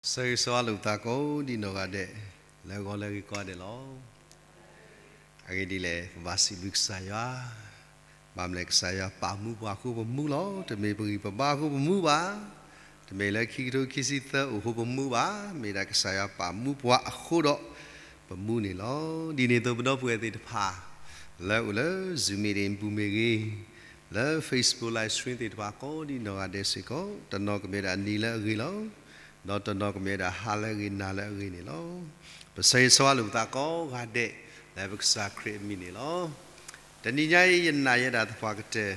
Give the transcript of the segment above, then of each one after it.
ဆၢဂ့ၤဆၢဝါလိာ်ပသးကိးဒံနီၢ်ဂၤဒဲး, လၢအဂီၢ်လၢအဂ့ၤကိးဂၤဒဲးလီၤ. အဂ့ၢ်ဒ်လဲၣ်, ပဘၣ်စံးဘျုးကစၢ်ယွၤ, ဘၣ်မနုၤလဲၣ်ကစၢ်ယွၤပာ်မူပှၤအဃိပမူလီၤ. တမ့ၢ်ပဂံၢ်ပဘါအဃိပမူဘၣ်, တမ့ၢ်လၢခံကထိခံဆံသၢအိၣ်အဃိပမူဘၣ်, မ့ၢ်ဒၣ်ကစၢ်ယွၤပာ်မူပှၤအဃိဒီး ပမူန့ၣ်လီၤ. ဒ်န့ၣ်အသိးပဒီပုၢ်ဝဲၢ်သ့ၣ်တဖၣ် လၢအိၣ်လၢ Zoom meeting ပူၤမ့ၢ်ဂ့ၤ, လၢ Facebook live stream သ့ၣ်တဖၣ်ကိးဒံနီၢ်ဂၤဒဲးစ့ၢ်ကီး, တနီၤကမ့ၢ်ဒၣ်နံၤလၢအဂ့ၤလီၤ. ဒီးတနီၤကမ့ၢ်ဝဲဒၣ်ဟါလၢအဂ့ၤနၤလၢအဂ့ၤန့ၣ်လီၤ. ပဆၢဂ့ၤဆၢဝါလိာ်ပသးကိးဂၤဒဲး လၢပကစၢ်ခရံာ်အမံၤန့ၣ်လီၤ. တနံၤညါအံၤ ယနာ်ယဲဒၣ်သပှၢ်ကတၢၢ်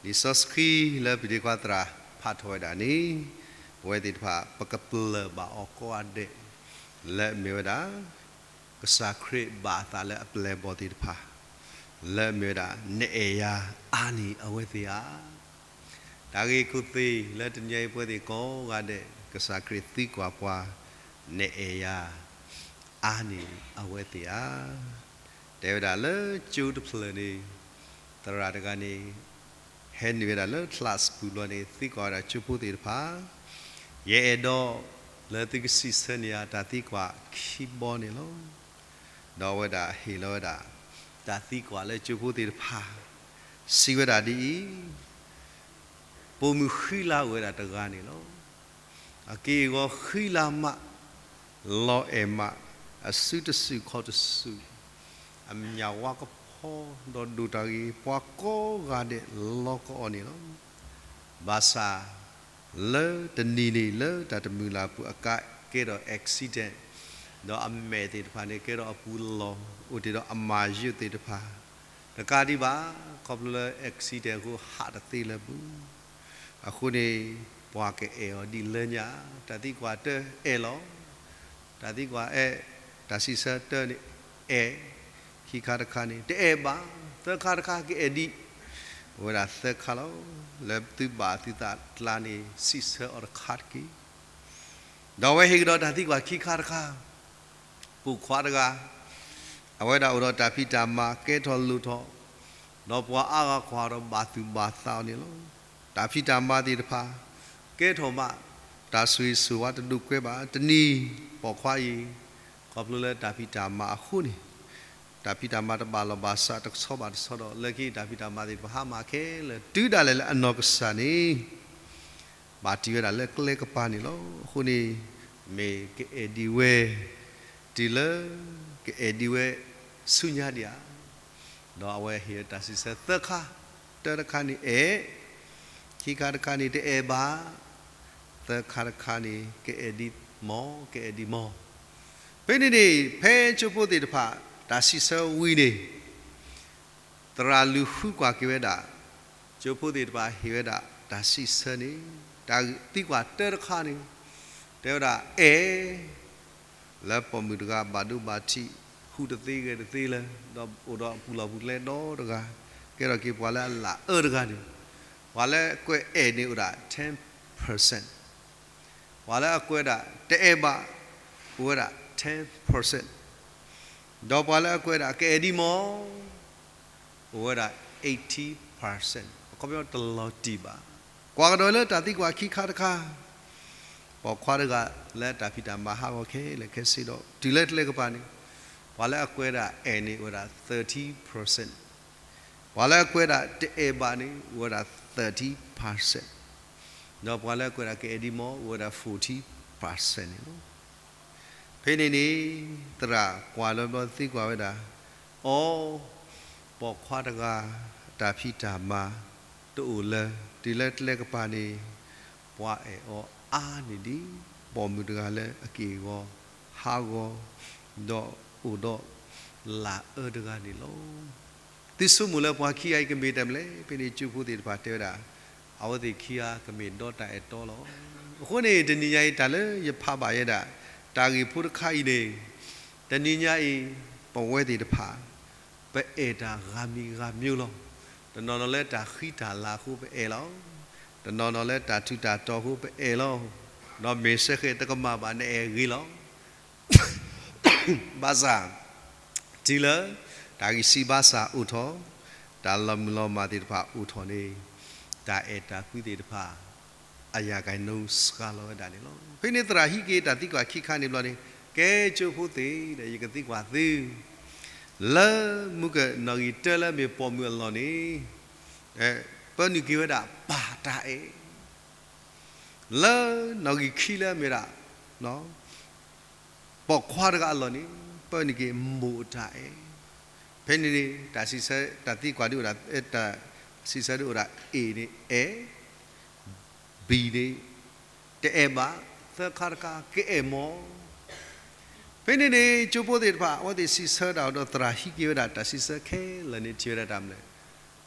လံာ်စီဆှံလၢပဒ့ခွါသရၣ်ဖးထီၣ်ဝဲဒၣ်န့ၣ်, ပဝဲသ့ၣ်တဖၣ် ပကပျၢၢ်ဘၣ်အီၤကိးဂၤဒဲး လၢအမ့ၢ်ဝဲဒၣ် ကစၢ်ခရံာ်ဘၣ်အသးလၢအပျဲၢ်အဘီၣ်သ့ၣ်တဖၣ်, လၢအမ့ၢ်ဝဲဒၣ် နအဲၣ်ယၤအါန့ၢ်အဝဲသ့ၣ်ဧါ. တၢ်ဂ့ၢ်ခိၣ်သ့ၣ်လၢတနံၤညါအံၤပဝဲသ့ၣ်ကိးဂၤဒဲး ကစၢ်ခရံာ်သံကွၢ်ပှၤ, နအဲၣ်ယၤအါန့ၢ်အဝဲသ့ၣ်ဧါ. တဲဝဲဒၣ်လၢကၠိတဖျၢၣ်န့ၣ် သရၣ်တဂၤန့ၣ် ဟဲနုာ်ဝဲဒၣ်လၢ class ပူၤဘျီန့ၣ် သံကွၢ်ဝဲဒၣ်ကၠိဖိသ့ၣ်တဖၣ်, ယအဲၣ်ဒိးလၢသုကစံးဆၢန့ၢ်ယၤတၢ်သံကွၢ်ခံဘီန့ၣ်လီၤ. ဒီးအဝဲဒၣ်ဟ့ၣ်လီၤဝဲဒၣ် တၢ်သံကွၢ်လၢကၠိဖိသ့ၣ်တဖၣ်, စံးဝဲဒၣ်ဒ်အံၤ, ပိာ်မုၣ်ဃံလၤအိၣ်ဝဲဒၣ်တဂၤန့ၣ်လီၤ. အက့ၢ်အဂီၤဃံလၤမး, လီၤအဲၣ်မး, အစုတစုခီၣ်တစု, အမျၢ်ဝါကဖီဒီးဒိၣ်တၢ်ဂ့ၤ, ပှၤကိးဂၤဒဲးလီၤကအီၣ်န့ၣ်လီၤ. ဘၣ်ဆၣ် လၢတနံၤန့ၣ် လၢတၢ်တမုာ်လၤအပူၤ အကါကဲထီၣ် accident, ဒီးအမဲာ်သ့ၣ်တဖၣ်န့ၣ် ကဲထီၣ်အပူၤလီၢ်, အိၣ်တ့ၢ်ဒီးအမၤယိးသ့ၣ်တဖၣ်, တကးဒံးဘၣ်, ခီဖျိလၢ accident အဃိဟးတသ့လၢၤဘၣ်. အဃိန့ၣ် ပှၤကအဲၣ်အီၤဒ်လၢညါ, တၢ်သံကွၢ်တၢအဲၣ်လီၤ. တၢ်သံကွၢ်အဲၣ်, တၢ်စံးဆၢတၢန့ၣ်အဲၣ်, ခံခါတခါန့ၣ် တအဲၣ်ဘၣ်, သၢခါတခါကအဲၣ်ဒံး, အိၣ်ဝဲဒၣ်သၢခါလီၤ. လၢသုဘၣ်သုသးကျါန့ၣ် စံးဆၢအီၤတခါတက့ၢ်. ဒီးအဝဲဟ့ၣ်ကဒီးတၢ်သံကွၢ်ခံခါတခါ, ပိာ်ခွါတဂၤ, အဝဲဒၣ်အိၣ်ဒီးတၢ်ဖံးတၢ်မၤကဲထီၣ်လိၣ်ထီၣ်, ဒီးပှၤအါဂၤကွၢ်ဒီးဘၣ်သူၣ်ဘၣ်သးအီၤန့ၣ်လီၤ. တၢ်ဖံးတၢ်မၤသ့ၣ်တဖၣ် ကဲထီၣ်မး, တၢ်ဆိၣ်ဂ့ၤဆိၣ်ဝါတဒိးကွဲးဘၣ်. တနံၤပိာ်ခွါအံၤ ခီဖျိလၢတၢ်ဖံးတၢ်မၤအဃိန့ၣ်, တၢ်ဖံးတၢ်မၤတဘၣ်လီၢ်ဘၣ်စး တဆီဘၣ်တဆီဒီး လၢခံတၢ်ဖံးတၢ်မၤသ့ၣ်တဖၣ်ဟါမၢ်ခဲလၢာ် တုၤဒၣ်လဲာ်လၢအနီၢ်ကစၢ်န့ၣ် ဘၣ်တ့ၢ်ဝဲဒၣ်လၢကျဲကပၤန့ၣ်လီၤ. အဃိန့ၣ် မ့ၢ်ကအဲၣ်ဒံးဝဲ တုၤလၢ ကအဲၣ်ဒံးဝဲဆူညါဒံးဧါ. ဒီးအဝဲဟ့ၣ်တၢ်စံးဆၢသၢခါ, တၢတခါန့ၣ်အဲၣ်, ခံခါတခါန့ၣ်တအဲၣ်ဘၣ်, သၢခါတခါန့ၣ် ကအဲၣ်ဒံးမီၢ်, ကအဲၣ်ဒံးမီၢ်. ဖဲန့ၣ်န့ၣ် ဖဲကၠိဖိသ့ၣ်တဖၣ် တၢ်စံးဆၢဝံၤန့ၣ် သရၣ်လူၤဃုကွၢ်က့ၤဝဲဒၣ် ကၠိဖိသ့ၣ်တဖၣ်ဟ့ၣ်ဝဲဒၣ်တၢ်စံးဆၢန့ၣ်, တၢ်သံကွၢ်တၢတခါန့ၣ် တဲဝဲဒၣ်အဲၣ်, လၢပိာ်မုၣ်တဂၤဘၣ်ဒိဘၣ်ထံး, ဟူးတသ့ဂဲၤတသ့လၢၤ, ဒီးအိၣ်ဒီးအပူၤလီၢ်ပူၤကျဲဒီတဂၤ, ကဲထီၣ်က့ၤပှၤလၢအလၢအၢတဂၤန့ၣ်, ပှၤလၢအကွဲးအဲၣ်န့ၣ်အိၣ်ဒၣ် ten percent, ပှၤလၢအကွဲးဒၣ်တအဲၣ်ဘၣ် အိၣ်ဝဲဒၣ် ten percent, ဒီးပှၤလၢအကွဲးဒၣ်ကအဲၣ်ဒံးမီၢ် အိၣ်ဝဲဒၣ် eighty percent, အခီပညီတလီၤတံၢ်ဘၣ်. ကွၢ်ကဒီးလၢတၢ်သံကွၢ်ခံခါတခါ, ပိာ်ခွါတဂၤလၢတၢ်ဖံးတၢ်မၤဟးဂီၤခဲလၢာ်ခဲဆ့ဒီး တုၤလၢကျဲကပၤန့ၣ်, ပှၤလၢအကွဲးဒၣ်အဲၣ်န့ၣ်အိၣ်ဝဲဒၣ် thirty percent, ပှၤလၢအကွဲးဒၣ်တအဲၣ်ဘၣ်န့ၣ် အိၣ်ဝဲဒၣ် thirty percent, ဒီးပှၤလၢအကွဲးဒၣ်ကအဲၣ်ဒံးမီၢ် အိၣ်ဝဲဒၣ် forty percent န့ၣ်လီၤ. ဖဲန့ၣ်န့ၣ် သရၣ်ကွၢ်လၢဘျီသံကွၢ်ဝဲဒၣ်, အိ, ပိာ်ခွါတဂၤ တၢ်ဖံးတၢ်မၤ တအိၣ်လၢၤ တုၤလၢကျဲကပၤန့ၣ် ပှၤအဲၣ်အီၤအါန့ၢ်ဒံး ပိာ်မုၣ်တဂၤလၢအက့ၢ်အဂီၤ ဟးဂီၤ ဒီးအိၣ်ဒီးလၢအၢတဂၤန့ၣ်လီၤ. သုဆိကမိၣ်လၢပှၤခံဂၤအံၤကမ့ၢ်တၢ်မနုၤလဲၣ်. ဖဲန့ၣ်ကၠိဖိသ့ၣ်တဖၣ်တဲဝဲဒၣ်, အဝဲသ့ၣ်ခံဂၤကမ့ၢ်ဒီတၢ်အဲၣ်တီလီၤ. အဃိန့ၣ် တနံၤညါအံၤ တၢ်လၢယဖးဘၣ်ယဲဒၣ် တၢ်ဂ့ၢ်ဖိတခါအံၤန့ၣ်, တနံၤညါအံၤ ပဝဲသ့ၣ်တဖၣ် ပအဲၣ်တၢ်ဂၤမံၤဂၤမံၤလီၤ. တနီၤနီၤလၢတၢ်ဃံတၢ်လၤအဃိပအဲၣ်လီၤ. တနီၤနီၤလၢတၢ်ထူးတၢ်တီၤအဃိပအဲၣ်လီၤ. ဒီးမ့ၢ်စ့ၢ်ကီးတကမၣ်ဘၣ် နအဲၣ်ဂ့ၤလီၤ. ဘၣ်ဆၣ် တုၤလၢ တၢ်ဂံၢ်စၢ်ဘါစၢ်အိၣ်ထီၣ်, တၢ်လီၤမုၢ်လီၤမၢ်သ့ၣ်တဖၣ်အိၣ်ထီၣ်န့ၣ်, တၢ်အဲၣ်တၢ်ကွံသ့ၣ်တဖၣ် အယၤကၤနိစှၤလီၤဝဲဒၣ်န့ၣ်လီၤ. ဖဲန့ၣ်သရၣ်ဟံးက့ၤတၢ်သံကွၢ်ခံခါန့ၣ်ဘျီန့ၣ်, ကဲကၠိဖိသ့ၣ်ဒီး ယကသံကွၢ်သု, လၢမုၢ်ကနီၣ်ဂံၢ်တၢလၢအမ့ၢ်ပိာ်မုၣ်အလီၢ်န့ၣ်, ပၢနုာ်က့ၤဝဲဒၣ်ပၢ်တၢ်အဲၣ်, လၢနီၣ်ဂံၢ်ခံလၢအမ့ၢ်ဒၣ် ပိာ်ခွါတဂၤအလီၢ်န့ၣ်, ပၢနုာ်က့ၤမိၢ်အတၢ်အဲၣ်. ဖဲန့ၣ်န့ၣ် တၢ်စံးဆၢ, တၢ်သံကွၢ်ဒ်အိၣ်ဒၣ်, တၢ်စံးဆၢဒ်အိၣ်ဒၣ် A န့ၣ် အဲၣ်, B န့ၣ် တအဲၣ်ဘၣ်, သၢခါတခါ ကအဲၣ်မီၢ်. ဖဲန့ၣ်န့ၣ် ကၠိဖိသ့ၣ်တဖၣ် အဝဲသ့ၣ်စံးဆၢဒၣ်ဒီးသရၣ်ဟံးက့ၤဝဲဒၣ်တၢ်စံးဆၢခဲလၢာ်န့ၣ် ထံၣ်ဝဲဒၣ်တၢ်မနုၤလဲၣ်,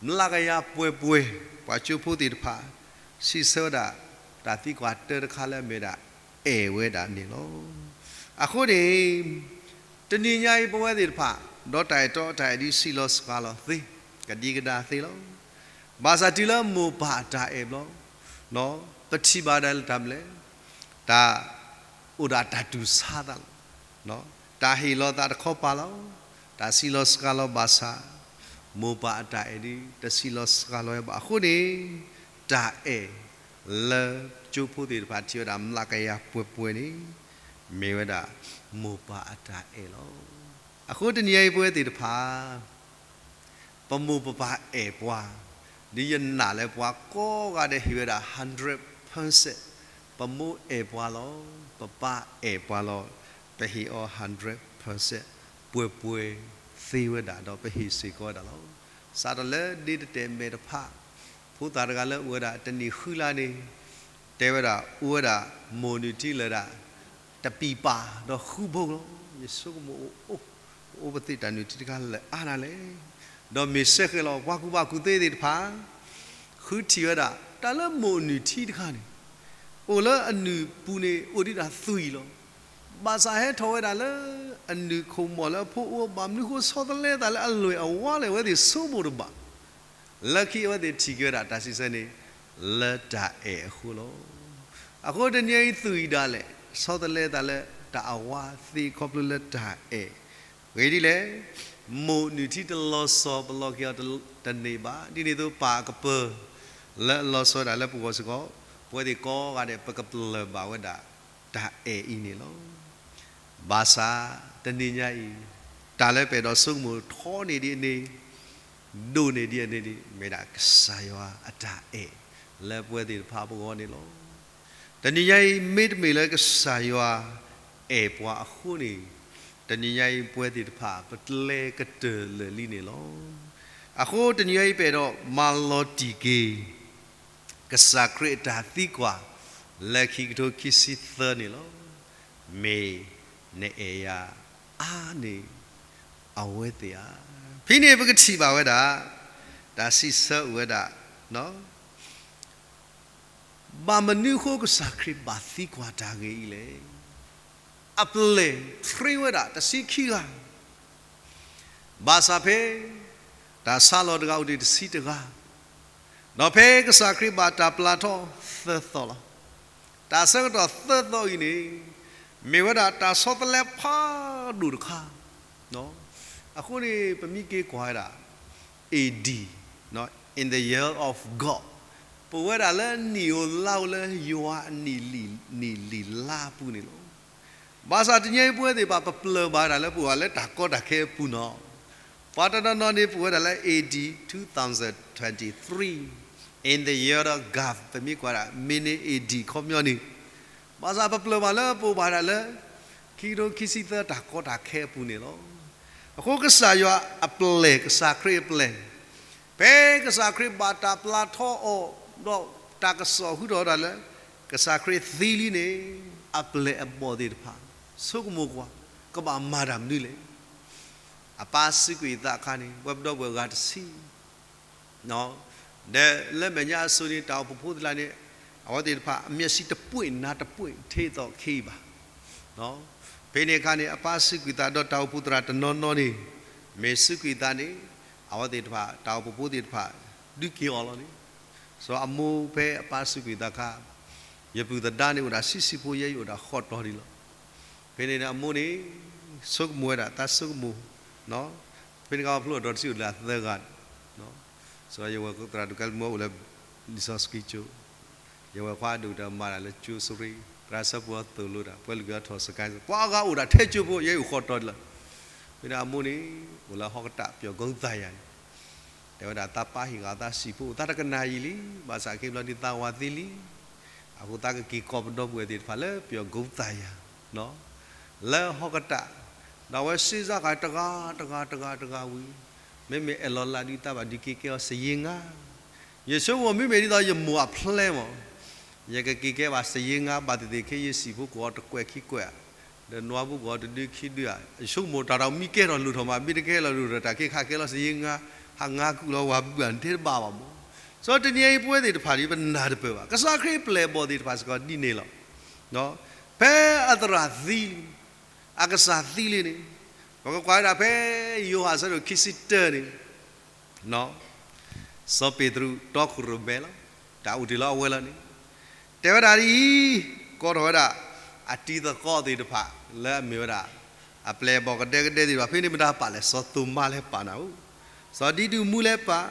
မျးကယၤပှဲၤပှဲၤ ပှၤကၠိဖိသ့ၣ်တဖၣ် စံးဆၢဝဲဒၣ် တၢ်သံကွၢ်တၢတခါလၢအမ့ၢ်ဒၣ် အဲၣ်ဝဲဒၣ်န့ၣ်လီၤ. အဃိန့ၣ် တနံၤညါအံၤပဝဲသ့ၣ်တဖၣ် ဒီးတၢ်အဲၣ်တီတၢ်အဲၣ်ဒုးစံးလီၤစှၤလီၤသ့, ကဒံကဒါသ့လီၤ. ဘၣ်ဆၣ်တုၤလၢမိၢ်ပၢ်အတၢ်အဲၣ်ဘျီ, ပထံၣ်ဘၣ်ဒၣ်လၢတၢ်မနုၤလဲၣ်, တၢ်အိၣ်ဒၣ်တၢ်တူၢ်ဆါသးလီၤ. တၢ်ဟ့ၣ်လီၤသးတခီပၤလီၤ. တၢ်စံးလီၤစှၤလီၤဘၣ်ဆၣ်, မိၢ်ပၢ်အတၢ်အဲၣ်ဒုး တစံးလီၤစှၤလီၤဝဲဘၣ်အဃိန့ၣ်, တၢ်အဲၣ်လၢကၠိဖိသ့ၣ်တဖၣ်ထံၣ်ဝဲဒၣ်မျးကယၤပှဲၤပှဲၤန့ၣ်, မ့ၢ်ဝဲဒၣ်မိၢ်ပၢ်အတၢ်အဲၣ်လီၤ. အဃိတနံၤညါအံၤပဝဲသ့ၣ်တဖၣ် ပမိၢ်ပပၢ်အဲၣ်ပှၤ, ဒ်ယနာ်လၢပှၤကိးဂၤဒဲးဟ့ၣ်ဝဲဒၣ် hundred percent, ပမိၢ်အဲၣ်ပှၤလီၤ, ပပၢ်အဲၣ်ပှၤလီၤ, ပဟ့ၣ်အီၤ hundred percent ပှဲၤပှဲၤသ့ဝဲဒၣ်ဒီးပဟ့ၣ်စ့ၢ်ကီးဝဲဒၣ်လီၤ. စးထီၣ်လၢဒ့တတဲာ်မဲာ်တဖၣ်, ဖိသၣ်တဂၤလၢအိၣ်ဝဲဒၣ်တနံၣ်ဃုလါန့ၣ်, တဲဝဲဒၣ်အိၣ်ဝဲဒၣ်မိၢ်နုၢ်ထံလၢဒၣ် တပံာ်ပၢ်ဒီးဃုဘိလီၤ. ယဆိကမိၣ်အိၣ်, ပအိၣ်ပသ့ၣ်တၢ်နုၢ်ထံတခါလၢအါဒၣ်လဲၣ်. ဒီးမ့ၢ်စဲဃဲၤလီၤ ပှၤကူၣ်ဘၣ်ကူၣ်သ့သ့ၣ်တဖၣ် ဃုထံၣ်ဝဲဒၣ် တၢ်လၢမိၢ်နုၢ်ထံတခါန့ၣ်, အိၣ်လၢအနုၢ်ပူၤန့ၣ် အိၣ်ဒံးဒၣ်သွံၣ်လီၤ. ဘၣ်ဆၣ်ဟဲထီၣ်ဝဲဒၣ်လၢ အနုၢ်ခိၣ်မီၢ်လၢအဖိအိၣ် ဘၣ်မနုၤဃိဆီတလဲသးလၢအလွဲၢ်အဝါလဲၣ် အဝဲသ့ၣ်ဆိကမိၣ်တဘၣ်. လၢခံအဝဲသ့ၣ်ထံၣ်က့ၤဝဲဒၣ်တၢ်စံးဆၢန့ၣ် လၢတၢ်အဲၣ်အဃိလီၤ. အဃိတနံၤအံၤသွံၣ်ဒၣ်လဲာ် ဆီတလဲသးလၢတၢ်အဝါသ့ခီဖျိလၢတၢ်အဲၣ်, ဂ့ၤဒ်လဲၣ်, မိၢ်နုၢ်ထံတလီၤစီၤ ပလီၤက့ၤအီၤတန့ၢ်ဘၣ်. ဒ်န့ၣ်အသိးပၢ်အကပၢၤ လၢအလီၤစီၤဝဲဒၣ်လၢပဂီၢ်စ့ၢ်ကီး, ပဝဲသ့ၣ်ကိးဂၤဒဲး ပကပလၢၢ်ဘၣ်ဝဲဒၣ် တၢ်အဲၣ်အံၤန့ၣ်လီၤ. ဘၣ်ဆၣ်တနံၤညါအံၤ တၢ်လၢပအဲၣ်ဒိးဆိကမိၣ်ထီန့ၢ်ဒံးအန့ၣ်, ဒိၣ်န့ၢ်ဒံးအန့ၣ်ဒ် မ့ၢ်ဒၣ်ကစၢ်ယွၤအတၢ်အဲၣ်လၢပဝဲသ့ၣ်တဖၣ်ပဂီၢ်န့ၣ်လီၤ. တနံၤညါအံၤ မ့တမ့ၢ်လၢကစၢ်ယွၤ အဲၣ်ပှၤအဃိန့ၣ်, တနံၤညါအံၤပဝဲသ့ၣ်တဖၣ် ပကျဲကတၢၢ်လၢာ်လံန့ၣ်လီၤ. အဃိတနံၤညါအံၤပအဲၣ်ဒိးမၤလီၤတံၢ်က့ၤ ကစၢ်ခရံာ်အတၢ်သံကွၢ် လၢခံကထိခံဆံသၢန့ၣ်လီၤ. မ့ၢ်နအဲၣ်ယၤအါန့ၢ်အဝဲသ့ၣ်ဧါ. ဖဲန့ၣ် ပကထံၣ်ဘၣ်ဝဲဒၣ် တၢ်စံးဆၢအိၣ်ဝဲဒၣ်, ဘၣ်မနုၤအဃိကစၢ်ခရံာ်ဘၣ်သံကွၢ်တၢ်ဂ့ၢ်အံၤလဲၣ်. အပျဲၢ်ထရံဝဲဒၣ်တဆံခံဂၤ ဘၣ်ဆၣ်ဖဲ တၢ်ဆါလီၤတဂၤအိၣ်ဒံးတဆံတဂၤ, ဒီးဖဲကစၢ်ခရံာ်ဘၣ်တၢ်ပျၢ်ထီၣ်သၢသီလီၤ. တၢ်ဆၢကတီၢ်သၢသီအံၤန့ၣ် မ့ၢ်ဝဲဒၣ်တၢ်ဆီတလဲဖးဒိၣ်တခါ. အဃိန့ၣ် ပမ့ၢ်က့ၤကွၢ်ဝဲဒၣ် A D, in the year of God, ပဝဲဒၣ်လၢနံၣ်ဧိၤလါဧိၤလၢယွၤအနံၣ်လံာ်နံၣ်လံာ်လါအပူၤန့ၣ်လီၤ. ဘၣ်ဆၣ်တနံၤအံၤပဝဲသ့ၣ်တဖၣ် ပပျၢၢ်ဘၣ်ဝဲဒၣ်လၢပအိၣ်ဝဲလၢတၢ်ကီတၢ်ခဲအပူၤနီၤ. ပှၤတနီၤနီၤန့ၣ် ပအိၣ်ဝဲဒၣ်လၢ A D two thousand twenty-three, in the year of God, ပမ့ၢ်ကွၢ်ဒၣ် မ့ၢ်န့ၣ် A D ခီပညီန့ၣ်, ဘၣ်ဆၣ်ပပျၢၢ်ဘၣ်လၢပအိၣ်ဘၣ်ဝဲဒၣ်လၢ ခံကထိခံဆံသၢ တၢ်ကီတၢ်ခဲအပူၤန့ၣ်လီၤ. အဃိကစၢ်ယွၤအပျဲၢ်, ကစၢ်ခရံာ်အပျဲၢ်, ဖဲကစၢ်ခရံာ်ဘၣ်တၢ်ပျၢ်ထီၣ်အီၤ ဒီးတၢ်ကစီၣ်ဟူထီၣ်ဝဲဒၣ်လၢ ကစၢ်ခရံာ်သံလံန့ၣ်, အပျဲၢ်အဘီၣ်သ့ၣ်တဖၣ် ဆိကမိၣ်ကွၢ်, ကဘၣ်မၤတၢ်မနုၤလဲၣ်. အပၢ်စူးကွံာ်အသးအခါန့ၣ် ပဝဲပဒီပုၢ်ဝဲၢ်ဂၤတဆံ ဒီးလၢမဲာ်ညါအစိၤန့ၣ် တၢ်အိၣ်ဖှိၣ်ဖိသ့ၣ်တဖၣ်န့ၣ် အဝဲသ့ၣ်တဖၣ် မျက်စိတပွင့် နားတပွင့် ထဲသိးခဲအံၤဘၣ်. ဖဲန့ၣ်အခါန့ၣ် အပၢ်စူးကွံာ်သးဒီးတၢ်အိၣ်ဖှိၣ်သရၣ်တနီၤနီၤန့ၣ် မ့ၢ်စူးကွံာ်သးန့ၣ် အဝဲသ့ၣ်တဖၣ် တၢ်အိၣ်ဖှိၣ်ဖိသ့ၣ်တဖၣ် ဒုးက့ၤအီၤလီၤန့ၣ်. စီၤအမိၢ်ဖဲအပၢ်စူးကွံာ်သးအခါ ယပုၢ်သဒါန့ၣ်အိၣ်ဒၣ်ဆံဆံဖိ ယဲယအိၣ်ဒၣ်ဃိးတီၤဒံးလီၤ. ဖဲန့ၣ်န့ၣ်အမိၢ်န့ၣ် ဆိကမိၣ်ဝဲဒၣ် သးဆိကမိၣ် ဖဲန့ၣ်အခါ ဖျိအဒီတဆံအိၣ်လၢအသၢဂၤ, စီၤယဝဲၢ်သရၣ်ဒိၣ်ကဲလၢမူအိၣ်လၢ လံာ်စီဆှံကၠိ, ယဝဲၢ်ခွါဒိၣ်ကတၢၢ်မၤတၢ်လၢကၠိစရ့ သရၣ်စၢဖှိၣ်အသိၣ်လိတၢ် ပှၤလူၢ်က့ၤအီၤထီၣ်စကဲ ပှၤအါဂၤအိၣ်ဒၣ်ထဲကၠိဖိ ယဲအုၣ်ဃီတီၤလီၤ. ဖဲန့ၣ်အမိၢ်န့ၣ် အိၣ်လၢဟီၣ်ကတၢၢ်ပၠီၣ်ကိသးယၤန့ၣ် တဲဝဲဒၣ် သးပၢ်ဟ့ၣ်ဂ့ၤသးဆံးဖိ သးတကနၣ်ယံာ်လံ, ဘၣ်ဆၣ်ခဲဘျီဒုးသးဝးသ့လံ. အဃိသးကက့ၤကိးပဒီပုၢ်ဝဲၢ်သ့ၣ်တဖၣ်လၢပၠီၣ်ကိသးယၤ လၢဟီၣ်ကတၢၢ်, ဒီးအဝဲစ့စါဃာ်တဂၤတဂၤတဂၤတဂၤဝံၤ, မ့မ့ၢ်အဲၣ်လီၤလးဒုးသးဘၣ်ဒုးက့ၤကဲအီၤစယ့ငါ, ယဆိကမိၣ်မ့မ့ၢ်ဒ်သိးယမိၢ်အဖျဲမး, ယကက့ၤကဲဘၣ်စယ့ငါဘၣ်သ့ၣ်သ့ၣ်ခဲ ယစံးဖိကိးအီၤတကွဲးခံကွဲး, ဒီးနွာ်ဖိကိးအီၤတဒုခံဒုဧါ, ယဆိကမိၣ်တၢ်ဒီးမံကဲထီၣ်လိၣ်ထီၣ်မး မ့ၢ်တကဲလီၤလိၣ်ထီၣ်တၢ်က့ၤခးကဲလီၤစယ့ငါ, ဟးငါကုၢ်လီၤဝၤဘုၣ်ဧါ နတဲတဘၣ်ဘၣ်မး. စီၤတနံၤအံၤပဝဲသ့ၣ်တဖၣ်ဒ်ပနၢ်တပၢၢ်ဘၣ် ကစၢ်ခရံာ်ပျဲၢ်အဘီၣ်သ့ၣ်တဖၣ်စ့ၢ်ကီးဒ်န့ၣ်လီၤ. ဖဲအသရၣ်သံလံ, အကစၢ်သံလံန့ၣ်, ပကကွၢ်ဝဲဒၣ်ဖဲယိၤဟၣ်အဆၢဒိၣ်ခံဆံတၢန့ၣ်, စီၤပ့းတရူးတီခိၣ်ရိၣ်မဲလီၤ. တၢ်အိၣ်တ့ၢ်လၢအဝဲလီၤန့ၣ်, တဲဝဲဒၣ်ဒ်အံၤ, ကိးထီၣ်ဝဲဒၣ် အတံၤသကိးသ့ၣ်တဖၣ် လၢအမ့ၢ်ဝဲဒၣ် အပျဲၢ်အဘီၣ်ကဒဲကဒဲသ့ၣ်တဖၣ် ဖဲန့ၣ်မတၤပာ်လဲၣ် စီၤသိၤမါလဲၤပာ်နၤဧိၤ, စီၤဒံတူးမူလဲၤပာ်,